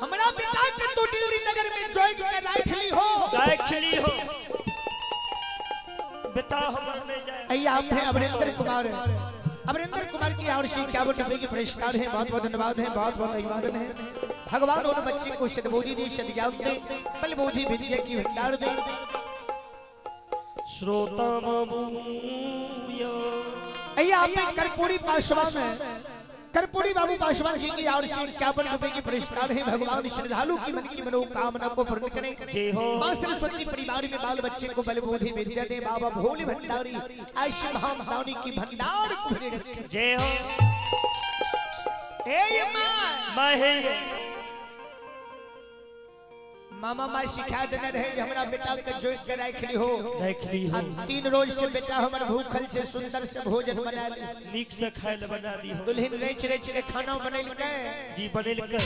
हमरा बेटा के तू दिल्ली नगर में जोग के राख ली हो, राख ली हो बेटा हमर नहीं जाए। आइए आप हैं अमरिंदर कुमार, अमरिंदर कुमार की ओर से 51 रुपए के पुरस्कार है। बहुत बहुत धन्यवाद है, बहुत बहुत अभिवादन है। भगवान उन बच्चे को सद्बुद्धि दे, सद्ज्ञान दे, बल बुद्धि विद्या की भंडार दे। श्रोता मबूया। आइए आप हैं कर्पूरी पासवान है, कर्पूरी बाबू पासवान जी की ओर से 51 रुपए के पुरस्कार है। भगवान श्रद्धालु की मन की मनोकामना को पूर्ण करें। जय हो। मां सरस्वती परिवार में बाल बच्चे को बल बुद्धि विद्या दे। बाबा भोले भंडारी ऐसे धाम दानी की भंडार को भरे रखे। जय हो। ए मां मां हे मामा मां सिखा देने रहे जे हमरा बेटा के जोग के राख ली हो, राख ली हो। आ 3 रोज से बेटा हमर भूखल छे, सुंदर से भोजन बना ली, नीक से खाय ले बना ली हो। दुल्हन रच रच के खाना बनेलकै जी, बनेलकै।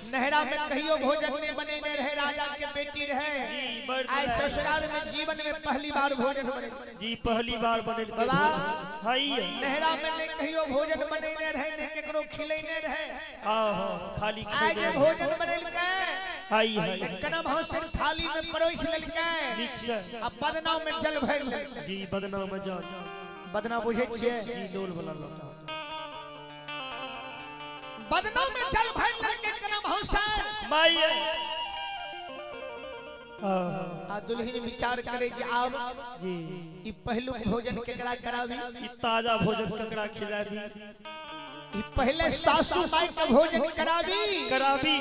नहरा में कहियो भोजन नहीं बनेने रहे, राजा के बेटी रहे जी, बड़ आइ ससुराल में जीवन में पहली बार भोजन बने जी, पहली बार बनेलकै बाबा। हाय नहरा में नहीं कहियो भोजन बनेने रहे, नहीं केकरो खिलेने रहे। आहा खाली आइ जे भोजन बनेलकै हाय हाय कना भौसर थाली में परोस लेलकै नीक से आ बदना में जल भरि लेलकै जी, बदना में जल। बदना बुझै छियै जी, डोल वाला लोटा। बदना में जल भरि लेलकै कना भौसर माय आ दुल्हन विचार करे जे आब जी ई पहिलुक भोजन केकरा कराबी, ई ताजा भोजन केकरा खिलाबी, ई पहले सासू माई के भोजन कराबी कराबी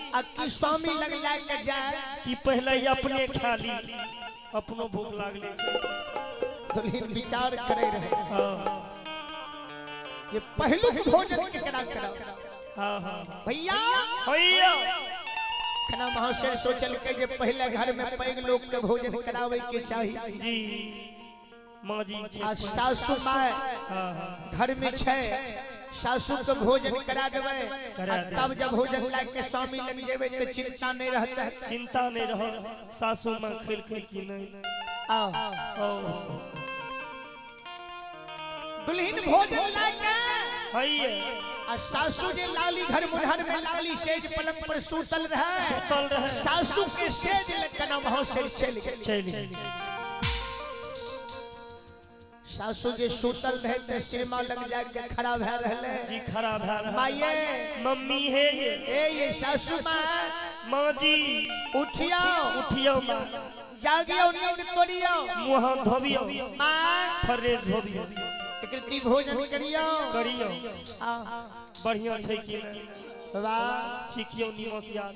आ की स्वामी लग लाग के जाए कि पहले ही अपने खा ली, अपनो भूख लागले छै। दुल्हन विचार करे रहे हां ये पहिलुक भोजन केकरा कराबी। हां हां भैया भैया खाना महाशय सोचल के जे पहले घर में पैघ लोग के भोजन करावे के चाही जी, माँ जी छै आ सासू my हां हां घर में छै, सासू के भोजन करा देबै आ तब जब भोजन ला के स्वामी लग जेबै त चिंता नहीं रहतै, चिंता नहीं रह, सासू माँ खेलकै कि नहीं। आ दुल्हन भोजन ला के हैया आ सासू जे लाली घर मुनहर में लाली सेज पलंग पर सुतल रहे, सुतल रहे, सासू के सेज लकना महाशय चल गेल, चलि गेल। सासू जे सुतल रहे ते सिरमा लग जाके खड़ा भए रहले जी, खड़ा भए रहल। माये मम्मी हे ए ये सासू माँ माँ जी उठियो उठियो माँ, जागियो नींद तोड़ियो, मुँह हाथ धोबियो माँ फ्रेश होबियो, कृति भोजन करियो करियो। बढ़िया छै कि नहीं बाबा चिखियो नीमक याद।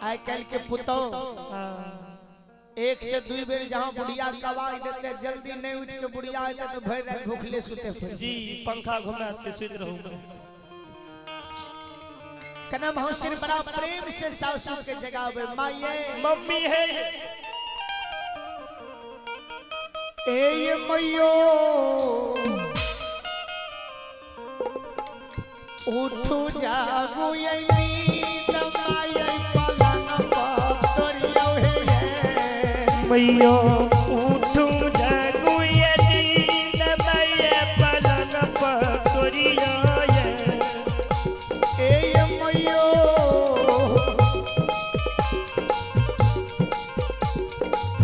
आइ काल्हि के पुतोह एक से दू बेर जहाँ बुढ़िया के आवाज देते जल्दी नहीं उठ के बुढ़िया आते तो भर रात भूखले सुते पड़े। जी पंखा घुमा के सुत रहूं। कनम हौसिर बड़ा प्रेम से सासू के जगावे माये मम्मी है ए ये मैयो उठू जागू ये नींद माये पलंग पर तोरियो हे मैयो उठू जागू ये नींद माये पलंग पर तोरियो ये ए ये मैयो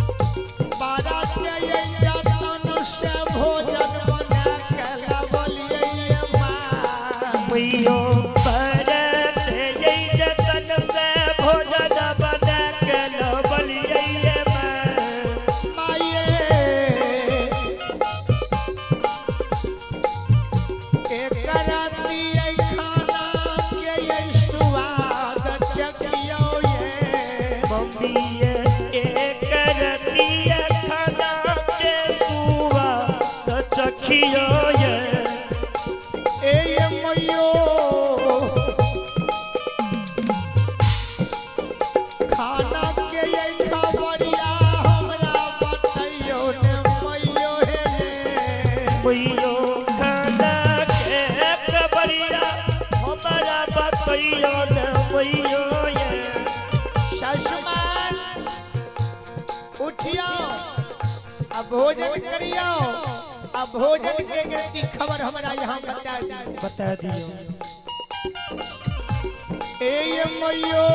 बारात के ये जतन से भोजन बना के लबलिए ये माँ मैयो भरत ये जतन से भोजन बना के लबलिए ये माँ माये एक राती ये खाना के ये स्वाद चखियो ये मम्मी एक रतिया खाना के सुआ तो चखियो ये ए ये मैयो खाना के ये खबरिया हमरा बतैयो ने मैयो हे मैयो खाना के खबरिया हमारा बतैयो ने मैयो ये ससुमान उठियो अब भोजन करियो अब भोजन के गिरती खबर हमरा यहाँ बता दी बता दियो ए ये मैयो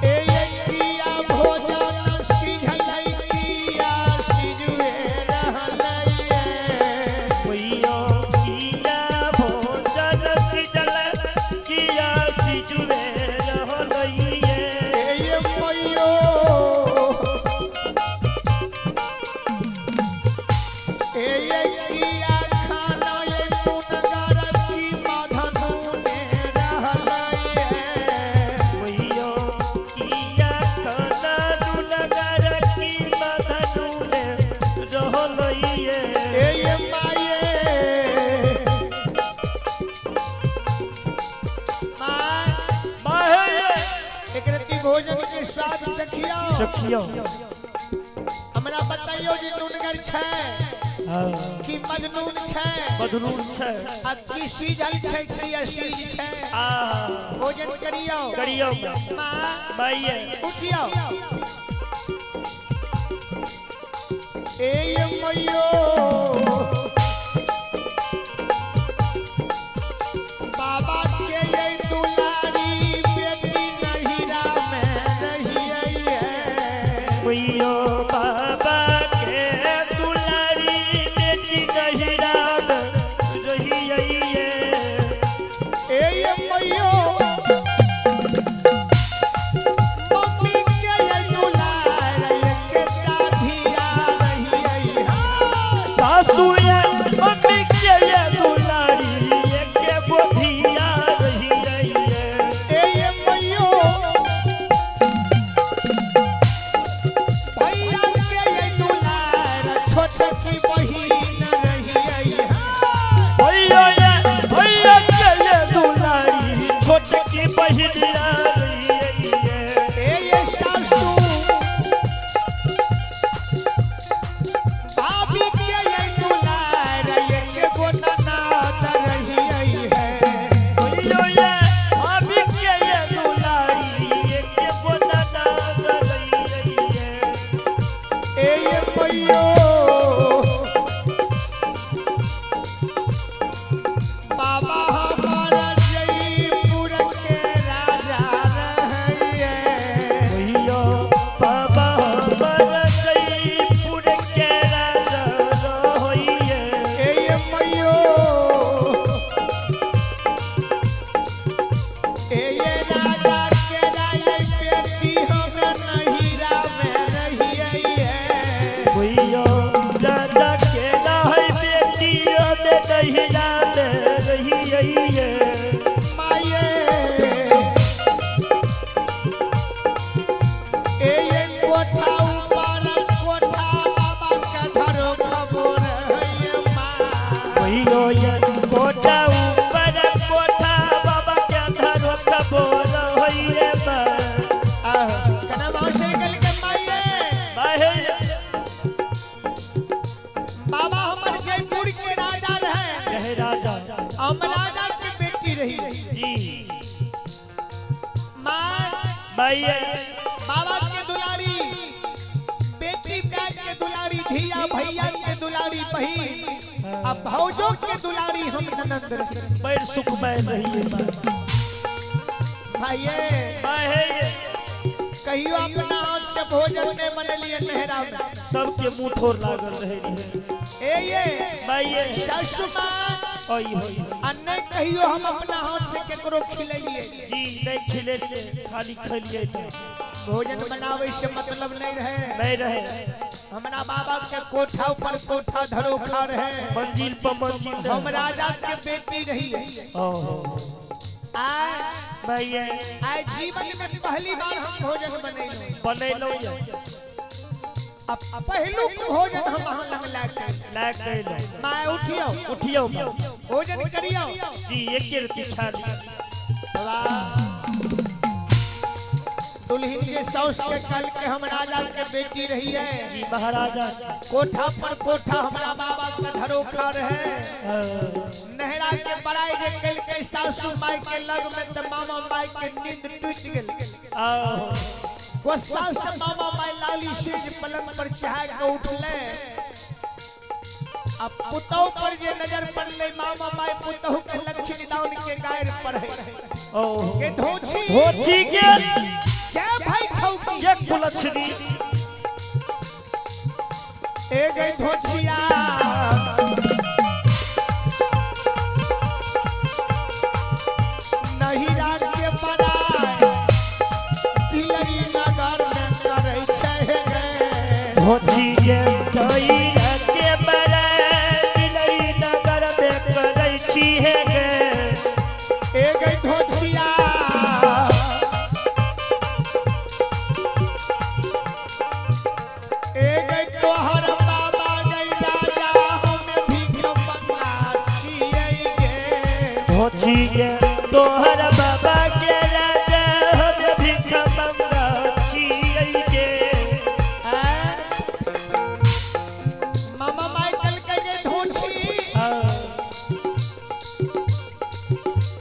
ए ये किया भोजन सिझल किया सिजुए रहलै मैयो किया भोजन सिजल किया सिजुए रहलैये ए ये मैयो ए ये किया खाना ये कुनगर की मधनु ने रहलै मैयो किया खाना दुनगर की मधनु ने रहलैये ए ये माये माँ माहे एक रत्ती भोजन के स्वाद चखियो चखियो हमरा बताइयो जे नूनगर छै हाँ कि मजनून छै मधुनून छै आ की सीजल छै की असीज छै आ भोजन करियो करियो माँ माइये उठियो ए ये मैयो बाबा के ये दुलारी बेटी नहिरा में रहिए मैयो बाबा के दुलारी बेटी नहिरा रहिए ए ये मैयो मम्मी के ये दुलारी के धिया रहिए सासू ये मम्मी के ये दुलारी एक गोधिया रहिए ए ये मैयो भैया के ये दुलार छोटकी बहिन रहिए भैया ये भैया के ये दुलारी छोटकी बहिनिया रहिए ए ये सासू भाभी के ये दुलार एक गो ननद रहिए है भैया ये भाभी के ये दुलारी एक गो ननद रहिए ए ये मैयो बाबा हमारा जयपुर के राजा माइये। बाबा के दुलारी, बेटी माय के दुलारी, धिया भैया के दुलारी बहिन आ भौजो के दुलारी हम ननंद रही। बड़ सुखमय रहिए माय। भाइये माय हे ये। कहियो अपना हाथ से भोजन नहीं बनेलिए नहरा में। सबके मुंह ठोर लागल रहे रहे। ए ये माइये। सासु माँ ओई होई। आ नहीं कहियो हम अपना हाथ से केकरो खिलेलिए। जी नहीं खिलेलिए, खाली खेलिए थे। भोजन बनावे से मतलब नहीं रहे। नहीं रहे। हमरा बाबा के कोठा ऊपर कोठा धरोखा रहे। मंजिल पर मंजिल रहे। हम राजा के बेटी रही। ओहो। आय माइये। आय जीवन में पहली बार हम भोजन बनैलहुँ। बनैलहुँ यौ। अब पहलुक भोजन हम अहाँ लग लाके। लाग गइलहुँ। माय उठियौ। उठियौ माय। भोजन करियौ। जी एक रत्ती खा ली। वाह। दुल्हन के साउस के कल के हम राजा के बेटी रही है। जी महाराजा। कोठा पर कोठा हमारा बाबा का धरोखा रहे। हाँ। नहरा के बड़ाई जे कल के सासू माई के लग में त मामा माई के नींद टूट गेल। आओ। गुस्सा से मामा माई लाली सेज पलंग पर चढ़ा के उठले। अब पुतहु पर जे नजर पड़ले मामा माई पुतहु के लक्ष्मी दान के गायर पढ़े। ओहो। के धोछी। धोछी के। के भाई खौकी। के कुलछनी। ए गई धोछिया। नहीं रात के पराए तिलरी नगर में करै छै गे। धोछी के नहीं रात के पराए तिलरी नगर में करै छी हे गे। ए गई धोछिया। ए गई तोहर बाबा गई राजा हम भीख मंगा छियै गे। धोछी के तोहर बाबा के राजा हम भीख मंगा छियै गे। मामा माइकल के गे धोछी। हाँ।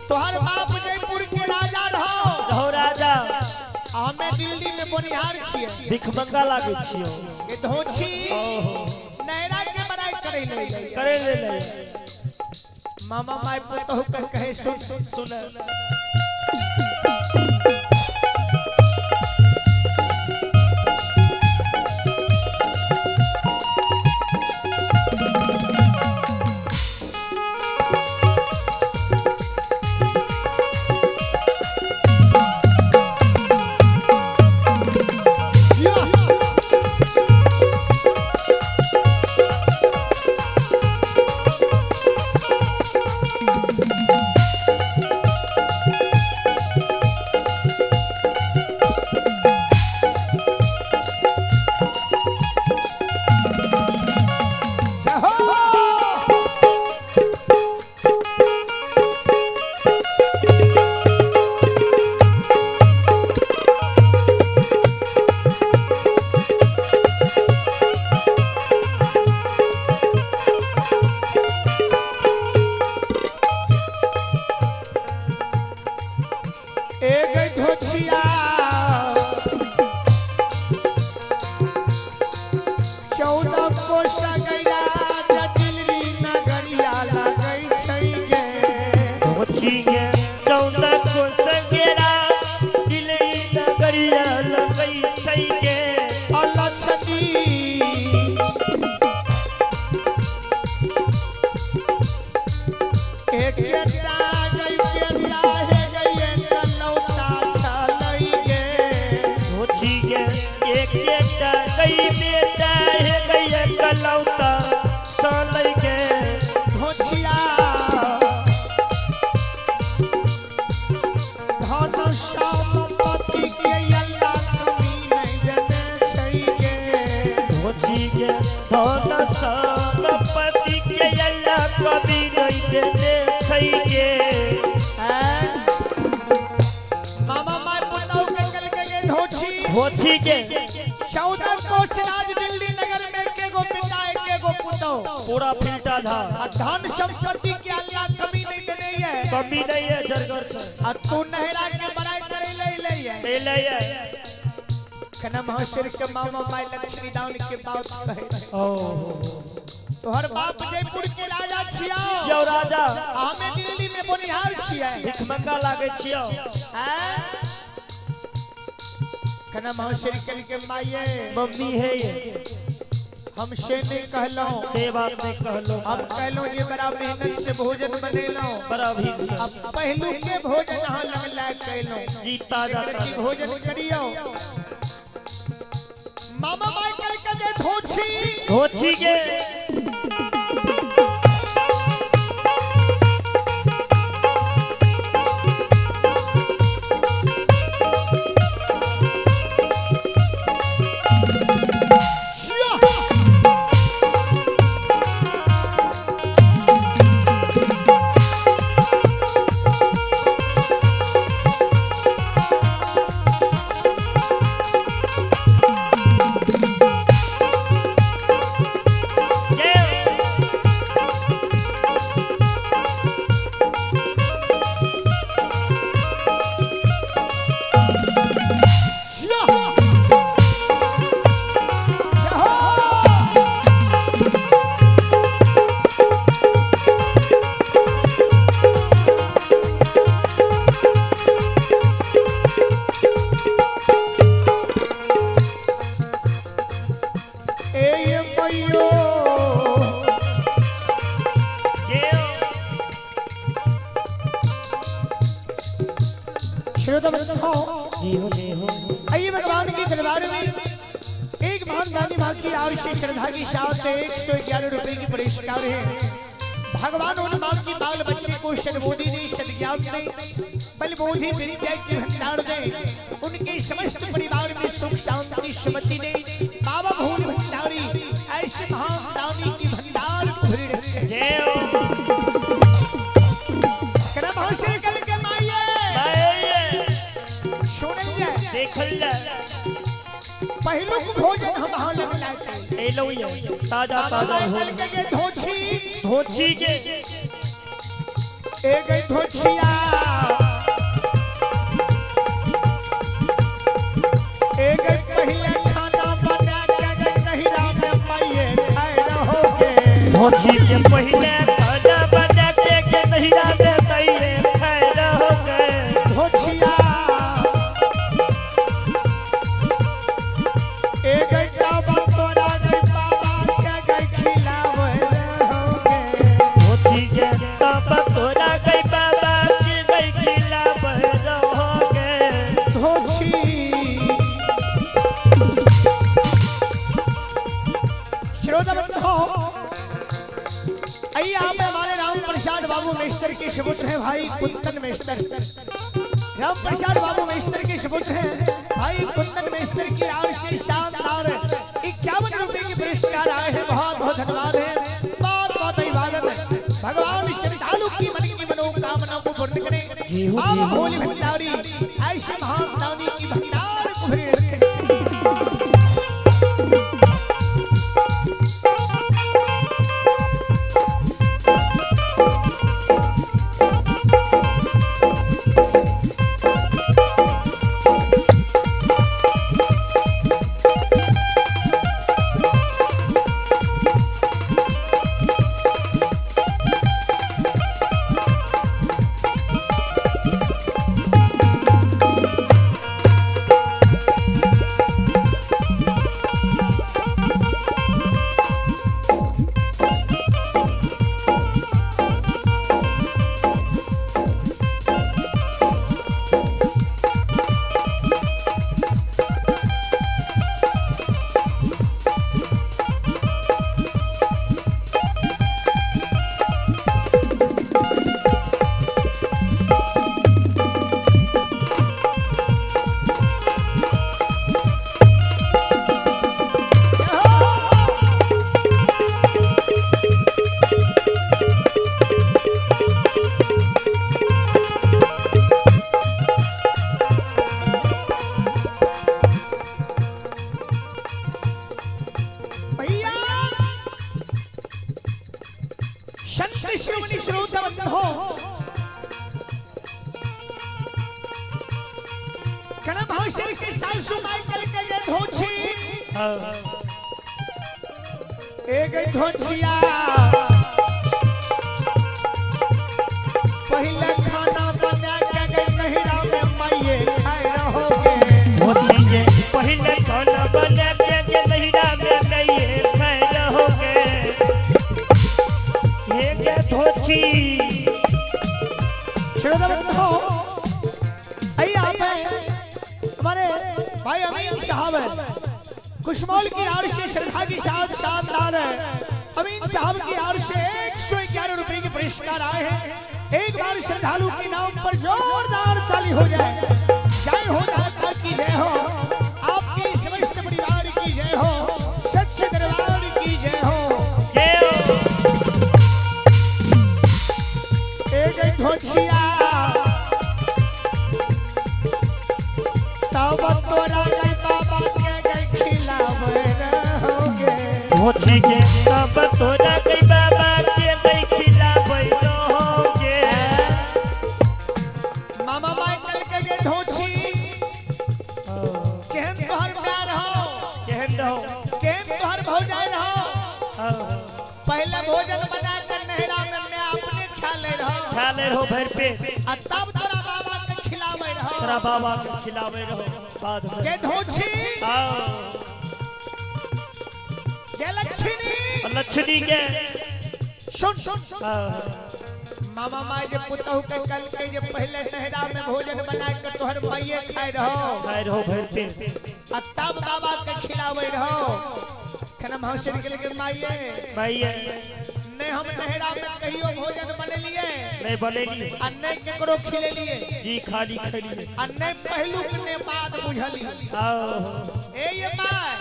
तोहर बाप जयपुर के राजा रहो। रहो राजा। हमें दिल्ली में बोनिहार छियै। भीख मंगा लागै छियौ। गे धोछी। ओहो। नैरा के बड़ाई करै ले। करै ले ले। मामा माय पुतहु के कहे सुन। सुन। एक धोछिया 14 कोस गैया दिल्ली नगरिया लगै छै गे। धोछी के 14 कोस गेला दिल्ली नगरिया लगै छै गे। अलक्षणी एक बेटा गई बेटा हे गई कलौता छलै गे। धोछी के एक बेटा गई बेटा हे गई कलौता छलै गे। धोछिया धन संपत्ति के अल्लाह कमी नहीं देने छै गे। धोछी के धन संपत्ति के अल्लाह कमी नहीं देने छै गे। मामा माय पुतहु के कल के गे धोछी। धोछी के 14 कोस राज दिल्ली नगर में के गो पिता के गो पुतहु। पूरा फिल्टा झा। आ धन संपत्ति के अल्लाह कमी नहीं देने है। कमी नहीं है जरगर छै। आ तू नहरा के बड़ाई करे ले ले। एलियै। एलै। कना महसर के मामा माय लक्ष्मी दान के बात कहे। ओ। तोहर बाप जयपुर के राजा छियौ। छियौ राजा। हमें दिल्ली में बोनिहार छियै। भिखमंगा लागे छियौ। हैं? कना महसर के माये। मम्मी हे ये। हम से नहीं कहलौं। से बात नहीं कहलो। हम कहलौं जे बड़ा मेहनत से भोजन बनेलौं। बड़ा भीड़ से। अब पहलू के भोजन अहाँ लग लायक कैलौं। जी ताजा एकर की ताजा। भोजन करियौ। मामा माय कल के जे धोछी। धोछी के। जय। ए ये मैयो। जय। श्रोता बंधुओं, जी हो जय हो। आइए भगवान के दरबार में एक महान दानी माँ की ओर से श्रद्धा के साथ 111 रुपए की पुरस्कार है। भगवान उन माँ की बाल बच्चे को सद्बुद्धि दे, सद्ज्ञान दे, बलबुद्धि विद्या की भंडार दे, उनके समस्त परिवार में सुख शांति सुमति दे। बाबा भोले भंडारी ऐसे महान दानी की भंडार को भरे रखे। जय हो। करम हंसे कल के माइये। माये। सुनल जाए। देखल जाए। पहलुक भोजन हम अहाँ लग लायक। एलो ये ताजा ताजा कल भोजन। के जे धोछी। धोछी के। ए गई धोछिया। ए गई पहले खाना बना के गई नहिरा में पाइए खाए रहोगे। धोछी के पहले खाना बना के के नहिरा में तैये खाए रहोगे। धोछिया। ए गई बाबा तोरा गई बाबा के गई खिलावे रहोगे। धोछी के बाबा तोरा गई बाबा के गई खिलावे रहोगे। धोछी। श्रोता बंधुओं, आइए आप हमारे राम प्रसाद बाबू मेस्तर के सुपुत्र हैं भाई कुंदन मेस्तर। राम प्रसाद बाबू मेस्तर के सुपुत्र हैं भाई कुंदन मेस्तर की ओर से शानदार 51 रुपए के पुरस्कार आए हैं। बहुत बहुत धन्यवाद है, बहुत बहुत अभिवादन है। भगवान श्रद्धालु की मन की मनोकामना को पूर्ण करें। जी हो, बाबा जी हो। भोले भंडारी ऐसे महान दानी की भंडार को भरे रखें। खना भाषण के सासू माई कल के गे धोछी। हाँ। ए गई धोछिया, पहले खाना बना के गई नहिरा में माइये खाए रहोगे। धोछी के पहले खाना बना के गे नहिरा में माइये खाए रहोगे। हे गे धोछी। श्रोता बंधुओं, आइए आप हैं हमारे भाई अमीन साहब हैं कुशमौल की ओर से श्रद्धा के साथ शानदार है। अमीन साहब की ओर से 111 रुपए के पुरस्कार आए हैं। एक बार श्रद्धालु के नाम पर जोरदार ताली हो जाए। जय हो दाता की जय हो, आपके समस्त परिवार की जय हो, सच्चे दरबार की जय हो। जय हो। एक धोछिया तब तोरा गई बाबा के गई खिलावे रहोगे। धोछी के तब तोरा गई बाबा के गई खिलावे रहोगे। मामा माई कल के गई धोछी, केहन तोहर प्यार हो, केहन रहो, केहन तोहर भौजाई रहो। पहले भोजन बना कर नहरा में मैं अपने खा ले रहो, खा ले रहो भर पेट, आ तब तोरा बाबा के खिलावे रहो, तोरा बाबा के खिलावे रहो बाद में। के धोछी के लक्ष्मी, लक्ष्मी के सुन सुन। मामा माई जे पुतहु के कल के जे पहले नहरा में भोजन बना के तोहर भैये खाए रहो, खाए रहो भर पेट, आ तब बाबा के खिलावे रहो। खाना मौसी निकल के माइये माइये नहीं हम नहरा में कहियो भोजन बनेलिए, नहीं बनेलिए, आ नहीं केकरो खिलेलिए जी खाली खैलिए, आ नहीं पहलू ने बात बुझलिए। ए ये माय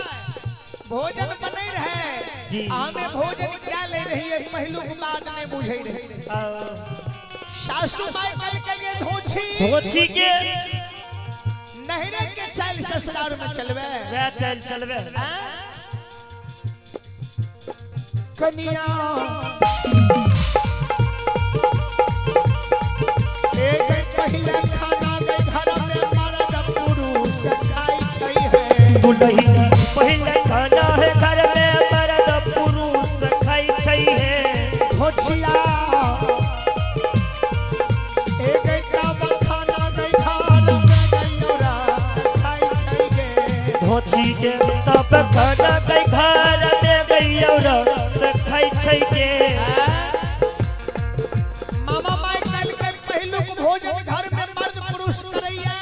भोजन बने रहे, हमें भोजन क्या ले रही है पहलू के बात नहीं बुझे रहे। सासू माई कल के ये धोछी, धोछी के नहरे के चाल ससुराल में चलवे, वह चाल चलवे। कनिया एक पहले खाना के घर में मर्द पुरुष खाई छै है। दुलही पहले खाना है घर में मर्द पुरुष खाई छै है। धोछिया एक तब खाना के घर में गैयोरा खाई छै गे। धोछी के तब खाना के घर में गैयोरा खाई छै गे। मामा माई कल के पहलुक भोजन घर में मर्द पुरुष करैया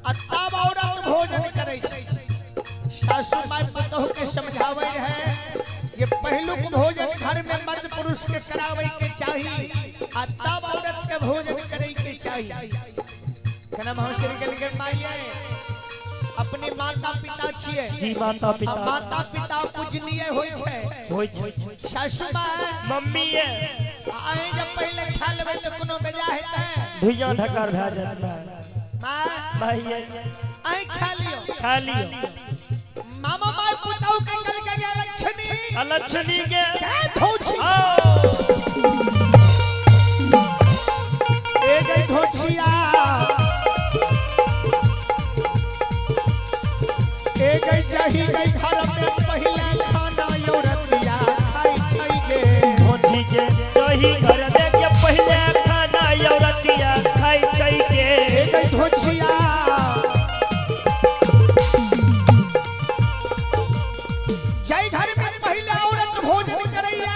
आ तब औरत भोजन करै छै। सासू माई पुतहु के समझावे है ये पहलुक भोजन घर में मर्द पुरुष के करावे के चाही आ तब औरत के भोजन करे के चाही। कना मौसी के लिए माइये अपने माता पिता छिए जी, माता पिता, माता पिता पूजनीय होय छै, होय छै। सासू माँ मम्मी ये आए जब पहले खा लेबै त कोनो बेजा हेतै, भुइया ढकार भए जात माँ माइये आए खा लियो, खा लियो। मामा माय पुतहु के कल के लक्ष्मी, लक्ष्मी के के धोछी, ए गई धोछिया, ए गई जही गई घर में पहले खाना औरतिया खाई छै गे। धोछी के जही घर में के पहले खाना औरतिया खाई छै गे। ए गई धोछिया जई घर में पहले औरत भोजन करैया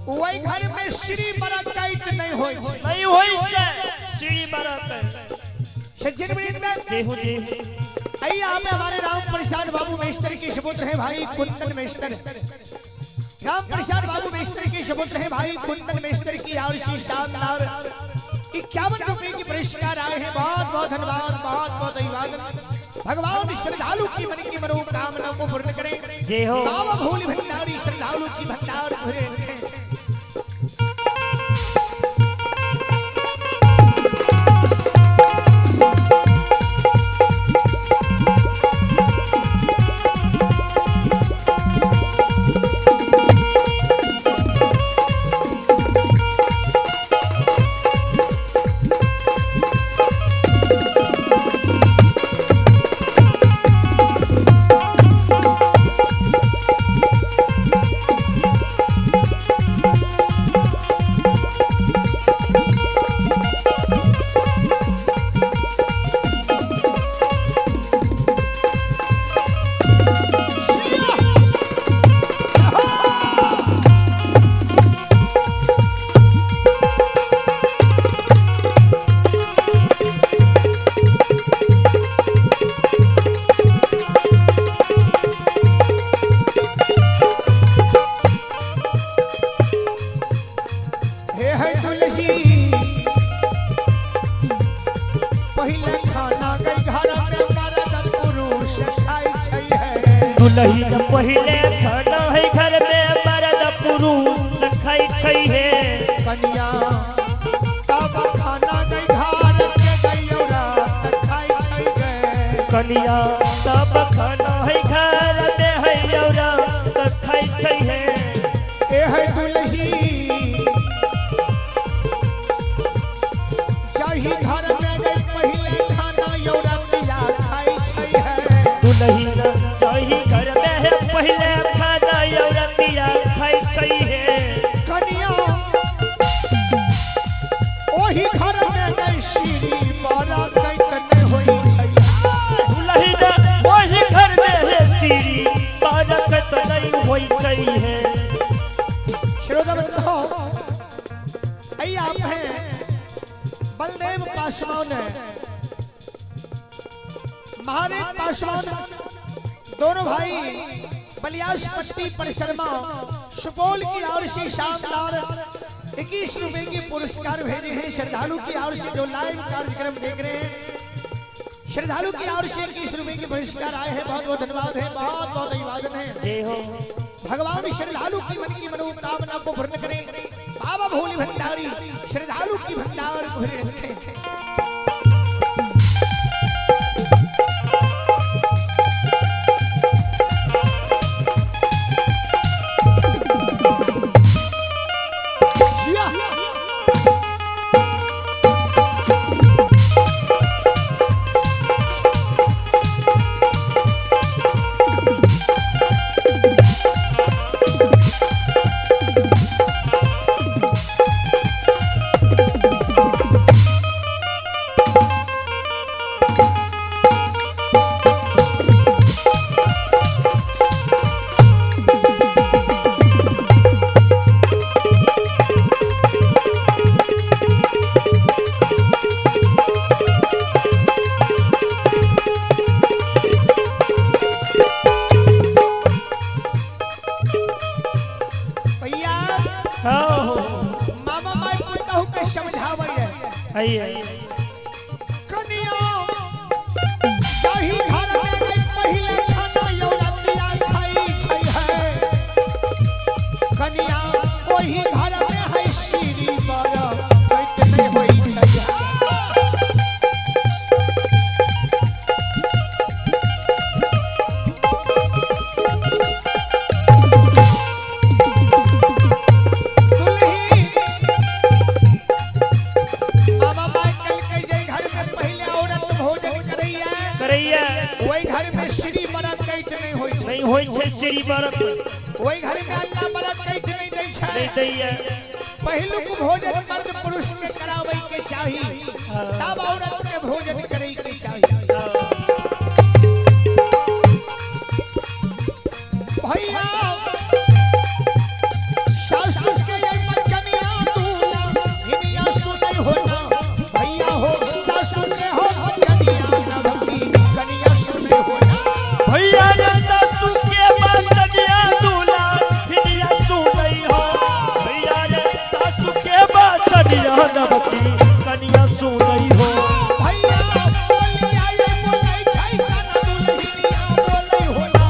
वही घर में श्री बरकत नहीं होय छै, नहीं होय छै श्री बरकत। सज्जन वृंद देहु जी आइए आप हमारे राम प्रसाद बाबू मेस्तर के सुपुत्र हैं भाई कुंदन मेस्तर। राम प्रसाद बाबू मेस्तर के सुपुत्र हैं भाई कुंदन मेस्तर की आरसी शानदार 51 रुपए की पुरस्कार आए हैं। बहुत बहुत धन्यवाद, बहुत बहुत अभिवादन। भगवान श्रद्धालु की मन की मनोकामना को पूर्ण करें। जय हो बाबा भोले भंडारी श्रद्धालु की भंडार भरे रखें। दुलही पहिले खाना है घर में मर्द पुरुष खाइ छै हे। कनिया तब खाना गई घर के गई औरत खाइ छै गे। कनिया तब खाना है घर में है औरत खाइ छै हे। ए है दुलही जाही घर में गई पहिले खाना औरतिया खाइ छै है। दुलही जाही घर में है पहिले खाना औरतिया खाइ छै हे। कनिया ओही घर में गई सीढ़ी बरकैत नहि होइ छै। दुलही ओही घर में है सीढ़ी बरकत नहीं होइ छै हे। श्रोता बंधु, आइए आप हैं बलदेव पासवान, महादेव पासवान, दोनों भाई बलियास पट्टी परिसरमा सुपौल की ओर से शानदार 21 रुपए के पुरस्कार भेजे हैं। श्रद्धालु की ओर से जो लाइव कार्यक्रम देख रहे हैं, श्रद्धालु की ओर से 21 रुपए के पुरस्कार आए हैं। बहुत बहुत धन्यवाद है, बहुत बहुत अभिवादन है। जय हो। भगवान श्रद्धालु की मन की मनोकामना को पूर्ण करें। बाबा भोले भंडारी श्रद्धालु की भंडार को भरे रखें। जिया। भैया हाँ हो। मामा माई पुतहु के समझावे है। आइए। कनिया जाही घर में गई पहिले खाना औरतिया खाइ छै है। कनिया ओही घर में है सीढ़ी बरकैत नहि होइ छै। दुलही मामा माई कल के जे घर में पहिले औरत भोजन करैया करैया ओहि घर में श्री बरकैत नहि होइ छै। नहीं होइ छै सीढ़ी बरकत ओहि घर में अल्लाह बरकैत नहि दै छै। नहीं दैया। पहिलुक भोजन मर्द पुरुष के कराबै के चाही, तब औरत के भोजन करे के चाही। भैया सासु के ये बचनिया दूल्हा हिनिया सुनै हो ना। भैया हो सासु के हो बचनिया नभकी कनिया सुनै हो ना। भैया रे सासु के बचनिया दूल्हा हिनिया सुनै हो। भैया रे सासु के बचनिया नवकी कनिया सुनै हो। भैया बोलिया ये बोलै छै काना दुल्हनिया बोलै हो ना।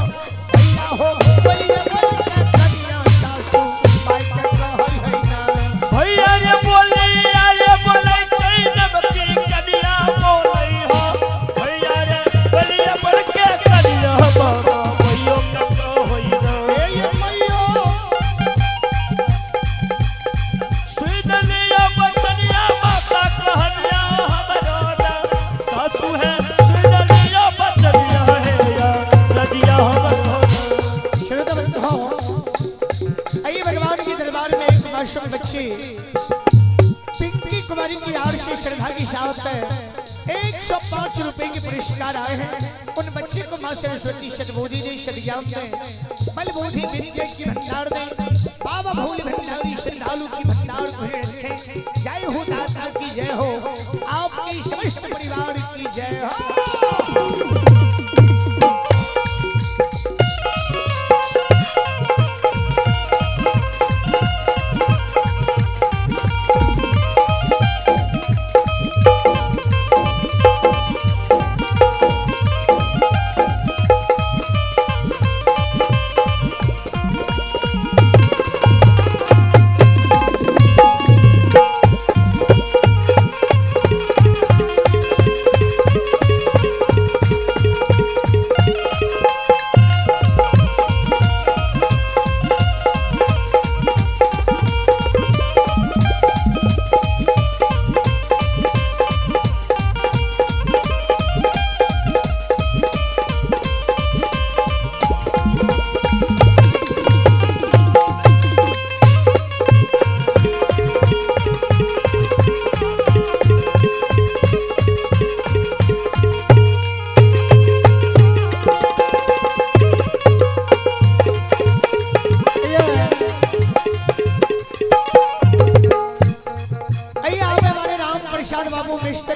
भैया हो बोलिया बोल के कनिया सासु माय के कहै है ना। भैया रे बोलिया रे बोलै छै नवकी कनिया बोलै हो। भैया रे बोलिया बोल के कनिया बाबा भैयो के कहै ना। ए ये मैयो सुन लिया बचनिया माता कहनिया हमरो ना। सासु है सुन लिया बचनिया है या रजिया हमरो ना। श्रोता बंधुओं, आइए भगवान के दरबार में एक मासूम बच्ची पिंकी कुमारी की ओर से श्रद्धा की साथ है 105 रुपए के पुरस्कार आए हैं। उन बच्चे को माँ सरस्वती सद्बुद्धि दे, सद्ज्ञान दे, बल बुद्धि विद्या की भंडार दे। बाबा भोले भंडारी श्रद्धालु की भंडार को रखें। जय हो दाता की जय हो, आपकी समस्त परिवार की जय हो।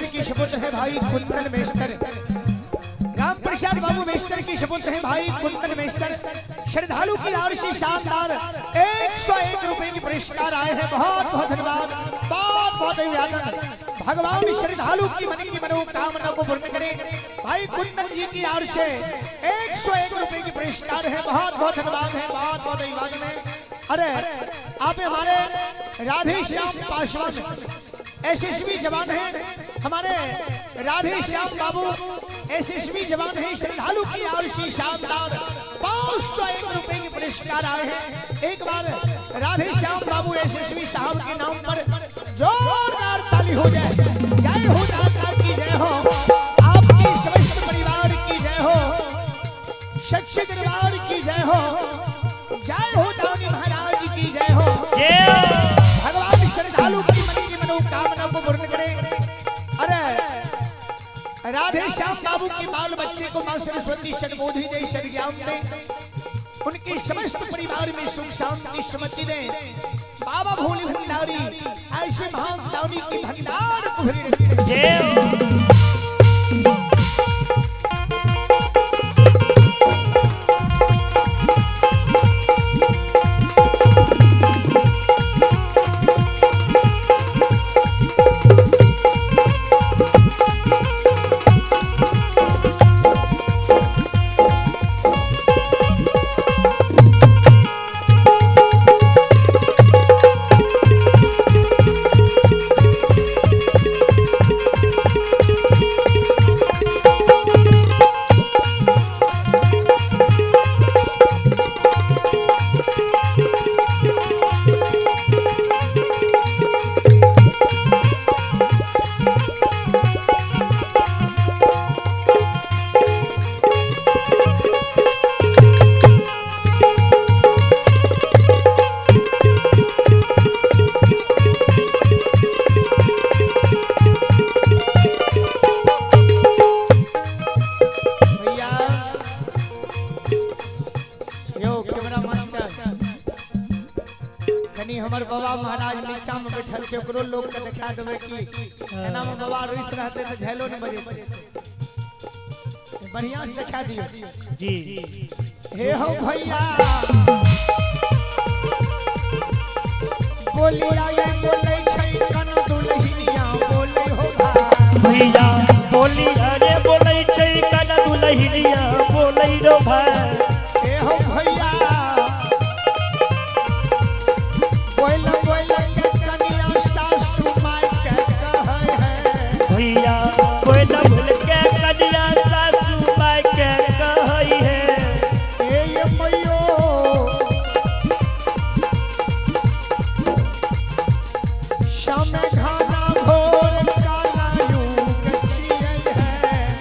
मेस्तर की सुपुत्र है भाई कुंदन मेस्तर। राम प्रसाद बाबू मेस्तर की सुपुत्र है भाई कुंदन मेस्तर। श्रद्धालु की ओर से शानदार 101 रुपए के पुरस्कार आए हैं। बहुत बहुत धन्यवाद, बहुत बहुत अभिवादन। भगवान श्रद्धालु की मन की मनोकामना को पूर्ण करे। भाई कुंदन जी की ओर से 101 रुपए के पुरस्कार है। बहुत बहुत धन्यवाद है, बहुत बहुत अभिवादन है। अरे आप हमारे राधे श्याम पासवान एसएसबी जवान हैं। हमारे राधे श्याम बाबू एसएसबी जवान हैं। श्रद्धालु की ओर से शानदार 501 रुपए के पुरस्कार आए हैं। एक बार राधे श्याम बाबू एसएसबी साहब के नाम पर जोरदार ताली हो जाए। जय हो दाता की जय हो, आपके समस्त परिवार की जय हो, सच्चे दरबार की जय हो, जय हो दानी महाराज की जय हो। जय हो। भगवान श्रद्धालु की मन की मनोकामना को पूर्ण करे। अरे राधे श्याम बाबू के बाल बच्चे को मां सरस्वती सद्बोधि दे, सद्ज्ञान दे, उनके समस्त परिवार में सुख शांति सुमति दे। बाबा भोले भंडारी ऐसे महान दानी की भंडार को भरे रखे। जय हो। भैया यो कैमरा मास्टर कनी हमर बाबा महाराज नीचा में बैठल छै, ओकरो लोग के देखा देबै कि एना में बाबा रुस रहते तऽ झेलो नहीं बजेते। बढ़िया से देखा दियो जी। हे हो भैया बोलिया ये बोलै छै कन दुलहिनिया बोलै हो भाई। भैया बोली अरे बोलै छै कन दुलहिनिया बोलै रो भाई। हे हो भैया बोल बोल के कनिया सासू माय के कहै है। भैया बोल बोल के कनिया सासू माय के कहै है। ए ये मैयो श्याम घाना भोर काला युग छियै है।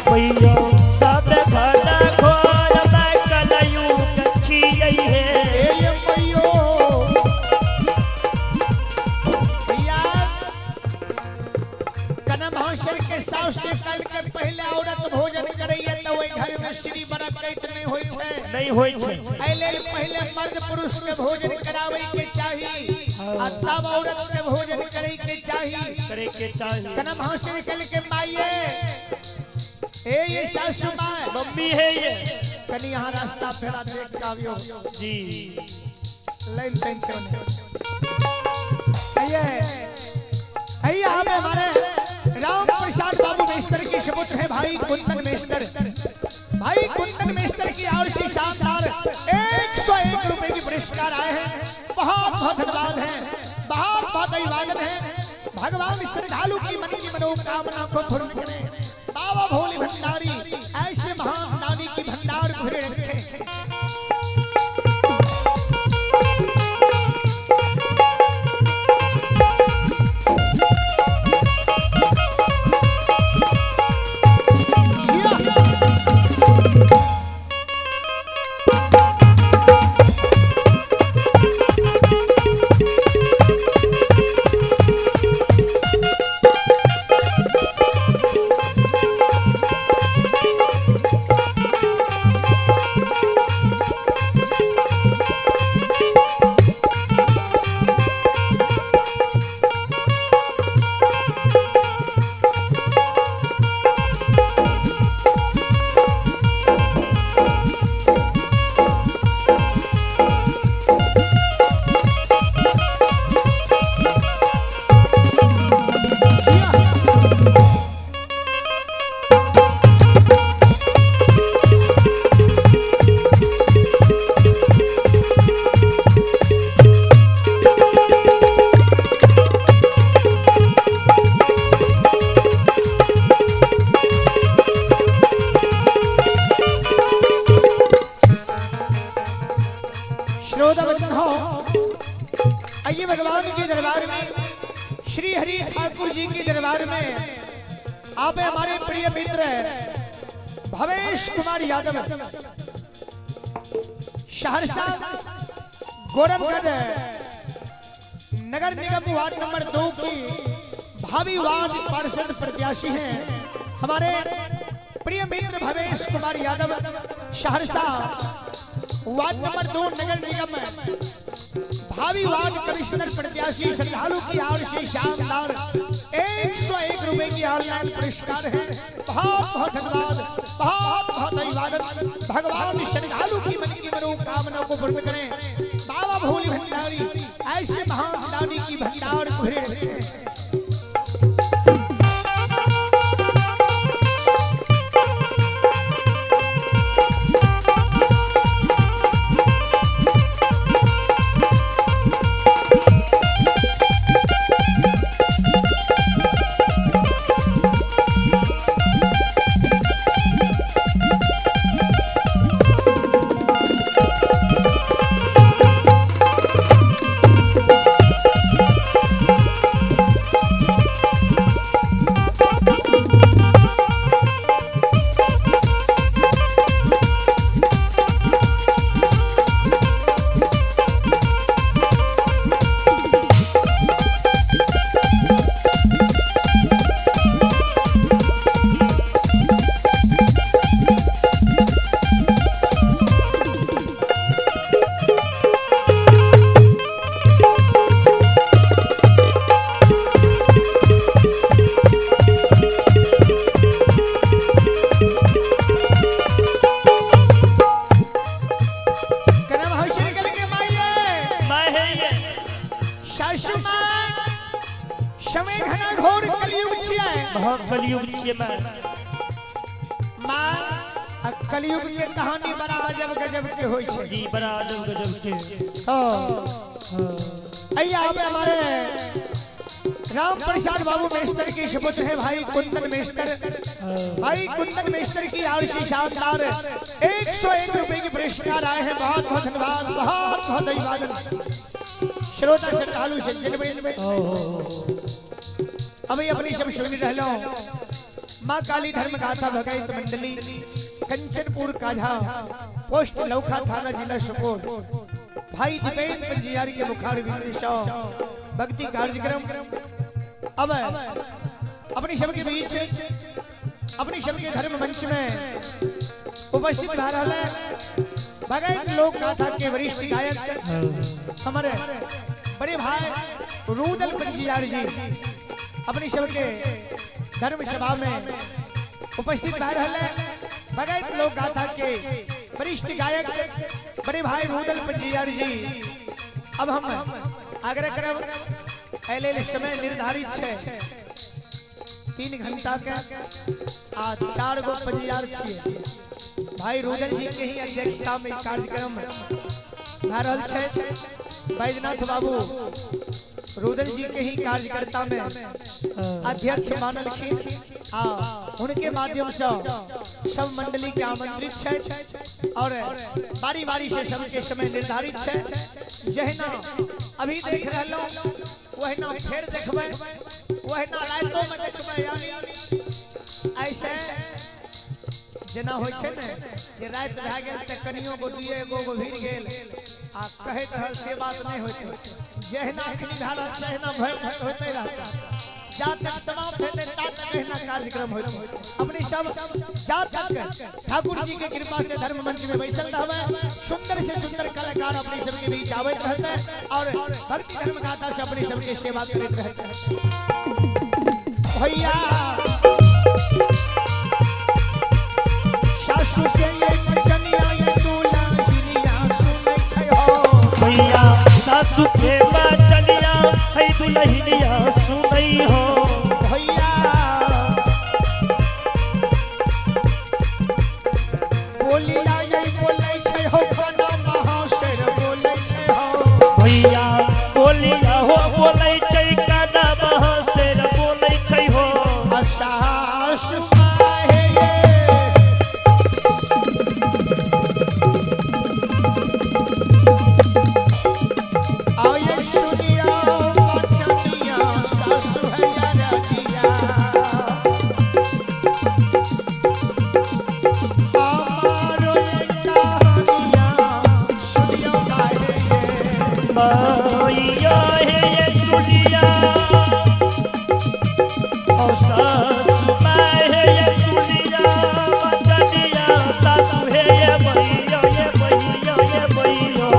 भैया सब घना घोर में कलयुग छियै है। ए ये मैयो भैया कनभाषण के सास से कल के पहले औरत भोजन करैया तऽ ओहि घर में श्री बरकत नहीं होइ छै। नहीं होइ छै। एहि लेल पहले मर्द पुरुष के भोजन कराबै के चाही आ तब औरत के भोजन करे के चाही। करे के चाही। कनभाषण कल के माइये ए ये सासू माय मम्मी है ये। कनी यहाँ रास्ता फेरा देख के आबियो जी। लाइन तैन से ओने। आइए आइए हम हमारे राम प्रसाद बाबू मेस्तर के सुपुत्र हैं भाई कुंदन मेस्तर। भाई कुंदन मेस्तर की ओर से शानदार 101 रुपए के पुरस्कार आए हैं। बहुत बहुत धन्यवाद है, बहुत बहुत अभिवादन है। भगवान श्रद्धालु की मन की मनोकामना को पूर्ण करे। बाबा भोले भंडारी ऐसे महान दानी की भंडार भरे रखे। आप हमारे प्रिय मित्र भवेश कुमार यादव, सहरसा गोरखगढ़ नगर निगम वार्ड नंबर 2 की भावी वार्ड पार्षद प्रत्याशी हैं हमारे प्रिय मित्र भवेश कुमार यादव, सहरसा वार्ड नंबर 2 नगर निगम भावी वार्ड कमिश्नर प्रत्याशी श्रद्धालु की ओर से शानदार 101 रुपए की ऑनलाइन पुरस्कार है। बहुत बहुत धन्यवाद, बहुत बहुत अभिवादन। भगवान श्रद्धालु की मन की मनोकामना को पूर्ण करें। बाबा भोले भंडारी ऐसे महान दानी की भंडार को भरे रखें। करम हौशे निकल के माइये मैं है ये। सासु माँ समय घना घोर कलयुग छियै। बहुत कलयुग छियै मैं। माँ आ कलयुग के कहानी बड़ा अजब गजब के होई छै। जी बड़ा अजब गजब के। आइए आप हमारे राम प्रसाद बाबू मेस्तर के सुपुत्र हैं भाई कुंदन मेस्तर। भाई कुंदन मेस्तर की ओर से शानदार 101 रुपए के पुरस्कार आए हैं। बहुत बहुत धन्यवाद, बहुत बहुत अभिवादन। श्रोता श्रद्धालु सज्जन वृंद में अभी अपनी सब सुन रहे हो माँ काली धर्म गाथा भगत मंडली कंचनपुर काझा पोस्ट लौखा थाना जिला सुपौल भाई दीपेंद्र पंजियारी के मुखार भक्ति कार्यक्रम अब अपनी सबके बीच अपनी सबके धर्म मंच में उपस्थित भा रहल है भगत लोक गाथा के वरिष्ठ गायक हमारे बड़े भाई रूदल पंजियार जी अपनी सबके धर्म सभा में उपस्थित भा रहल है भगत लोक गाथा के वरिष्ठ गायक बड़े भाई रूदल पंजियार जी। अब हम आग्रह करब एहि लेल समय निर्धारित छै 3 घंटा के आ 4 गो पंजियार छियै। भाई रूदल जी के ही अध्यक्षता में कार्यक्रम भए रहल छै। बैजनाथ बाबू रूदल जी के ही कार्यकर्ता में अध्यक्ष मानलखिन आ उनके माध्यम से सब मंडली के आमंत्रित छै और बारी बारी से सबके समय निर्धारित छै। जहिना अभी देख रहलहुँ वहिना फेर देखबै, वहिना रातिो में देखबै। यानी ऐसे जेना होइ छै ने जे राति भए गेल तऽ कनियो गो दुइए गो गो भीड़ गेल आ कहैत रहल से बात नहि होइत। जहिना अखनी भए रहल तहिना भरि भरि होइते रहत, जा तक समाप्त हेतै ता तक एहिना कार्यक्रम होइत। अपने सब जा तक ठाकुर जी के कृपा से धर्म मंच में बैसल रहबै, सुंदर से सुंदर कलाकार अपने सबके बीच आबैत रहतै और भक्ति धर्म गाथा से अपने सबके सेवा करैत रहतै। भैया सासु के ये बचनिया ये दूल्हा हिरिया सुनै छै हो। भैया सासु के बचनिया है दुल्हनिया सुनै हो। भैया बोलिया ये बोलै छै हो खाना महाशेर बोलै छै हो। भैया बोलिया हो बोलै छै काना महाशेर बोलै छै हो। आ सासु माहे ये आये सुनिया बचनिया सासु है रजिया। मैया हे ये सुनिया ओ सासु माय हे ये सुनिया बचनिया सासु हे ये मैया ये मैया ये मैया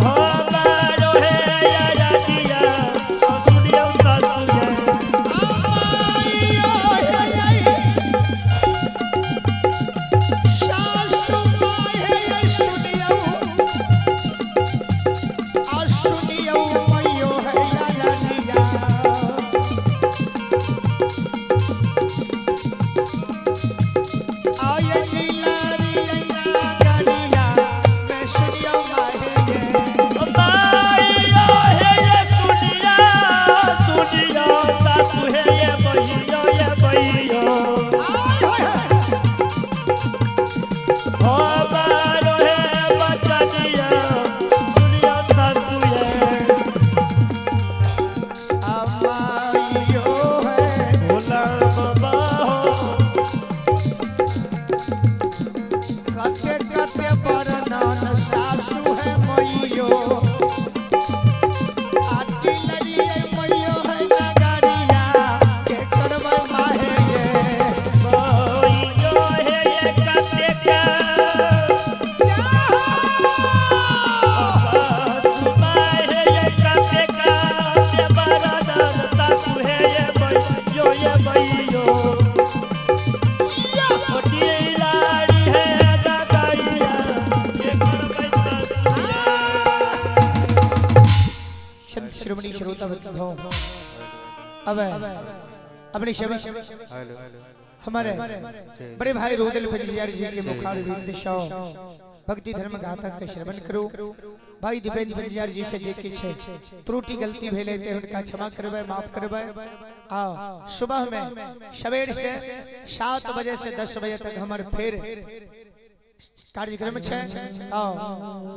हो मारो हे या राजिया ओ सुनिया सासु ये सासु my हे सुनियौ आ सुनियौ मैयो है लालिया आये नीलारी गरिया मैं सुनियौ माहे ये मैया हे ये सुनिया सुनिया सासु हे ये मैया ये मैया आय हाय हाय हो मारो हे बचनिया सुनिया सासु ये अमाइयो है भोला बाबा हो कते कते बरनन सासु है मैयो आटी लड़िए मैयो है नगरिया के करबै माहे ये मैया हे ये कते का सासु my हे ये कते का ते बरदान सासु हे ये मैयो ये मैयो छोटी लाड़ी है दादाइया ये करबै सासु ये। संत श्रोमणी श्रोता बंधुओं, अब अपने शब्द हमारे बड़े भाई रोदल पंजियार जी के मुखारविंद शो भक्ति धर्म गाथा के श्रवण करो। भाई दीपेंद्र पंजियार जी से जे किछ त्रुटि गलती भेले ते उनका क्षमा करबै, माफ करबै। आ सुबह में सवेर से 7 बजे से 10 बजे तक हमार फिर कार्यक्रम है। आओ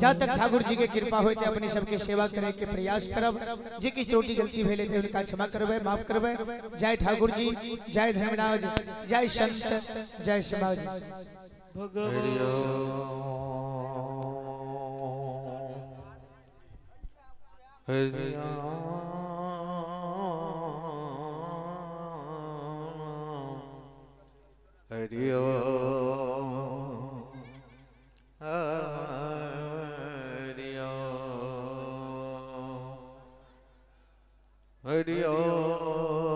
जहाँ तक ठाकुर जी के कृपा होते अपने सबके सेवा करे के प्रयास करब। जे किछ त्रुटि गलती भेले ते उनका क्षमा करबै, माफ करबै। जय ठाकुर जी, जय धर्मराज, जय संत, जय समाज। हरि ओम हरि ओम हरि ओम।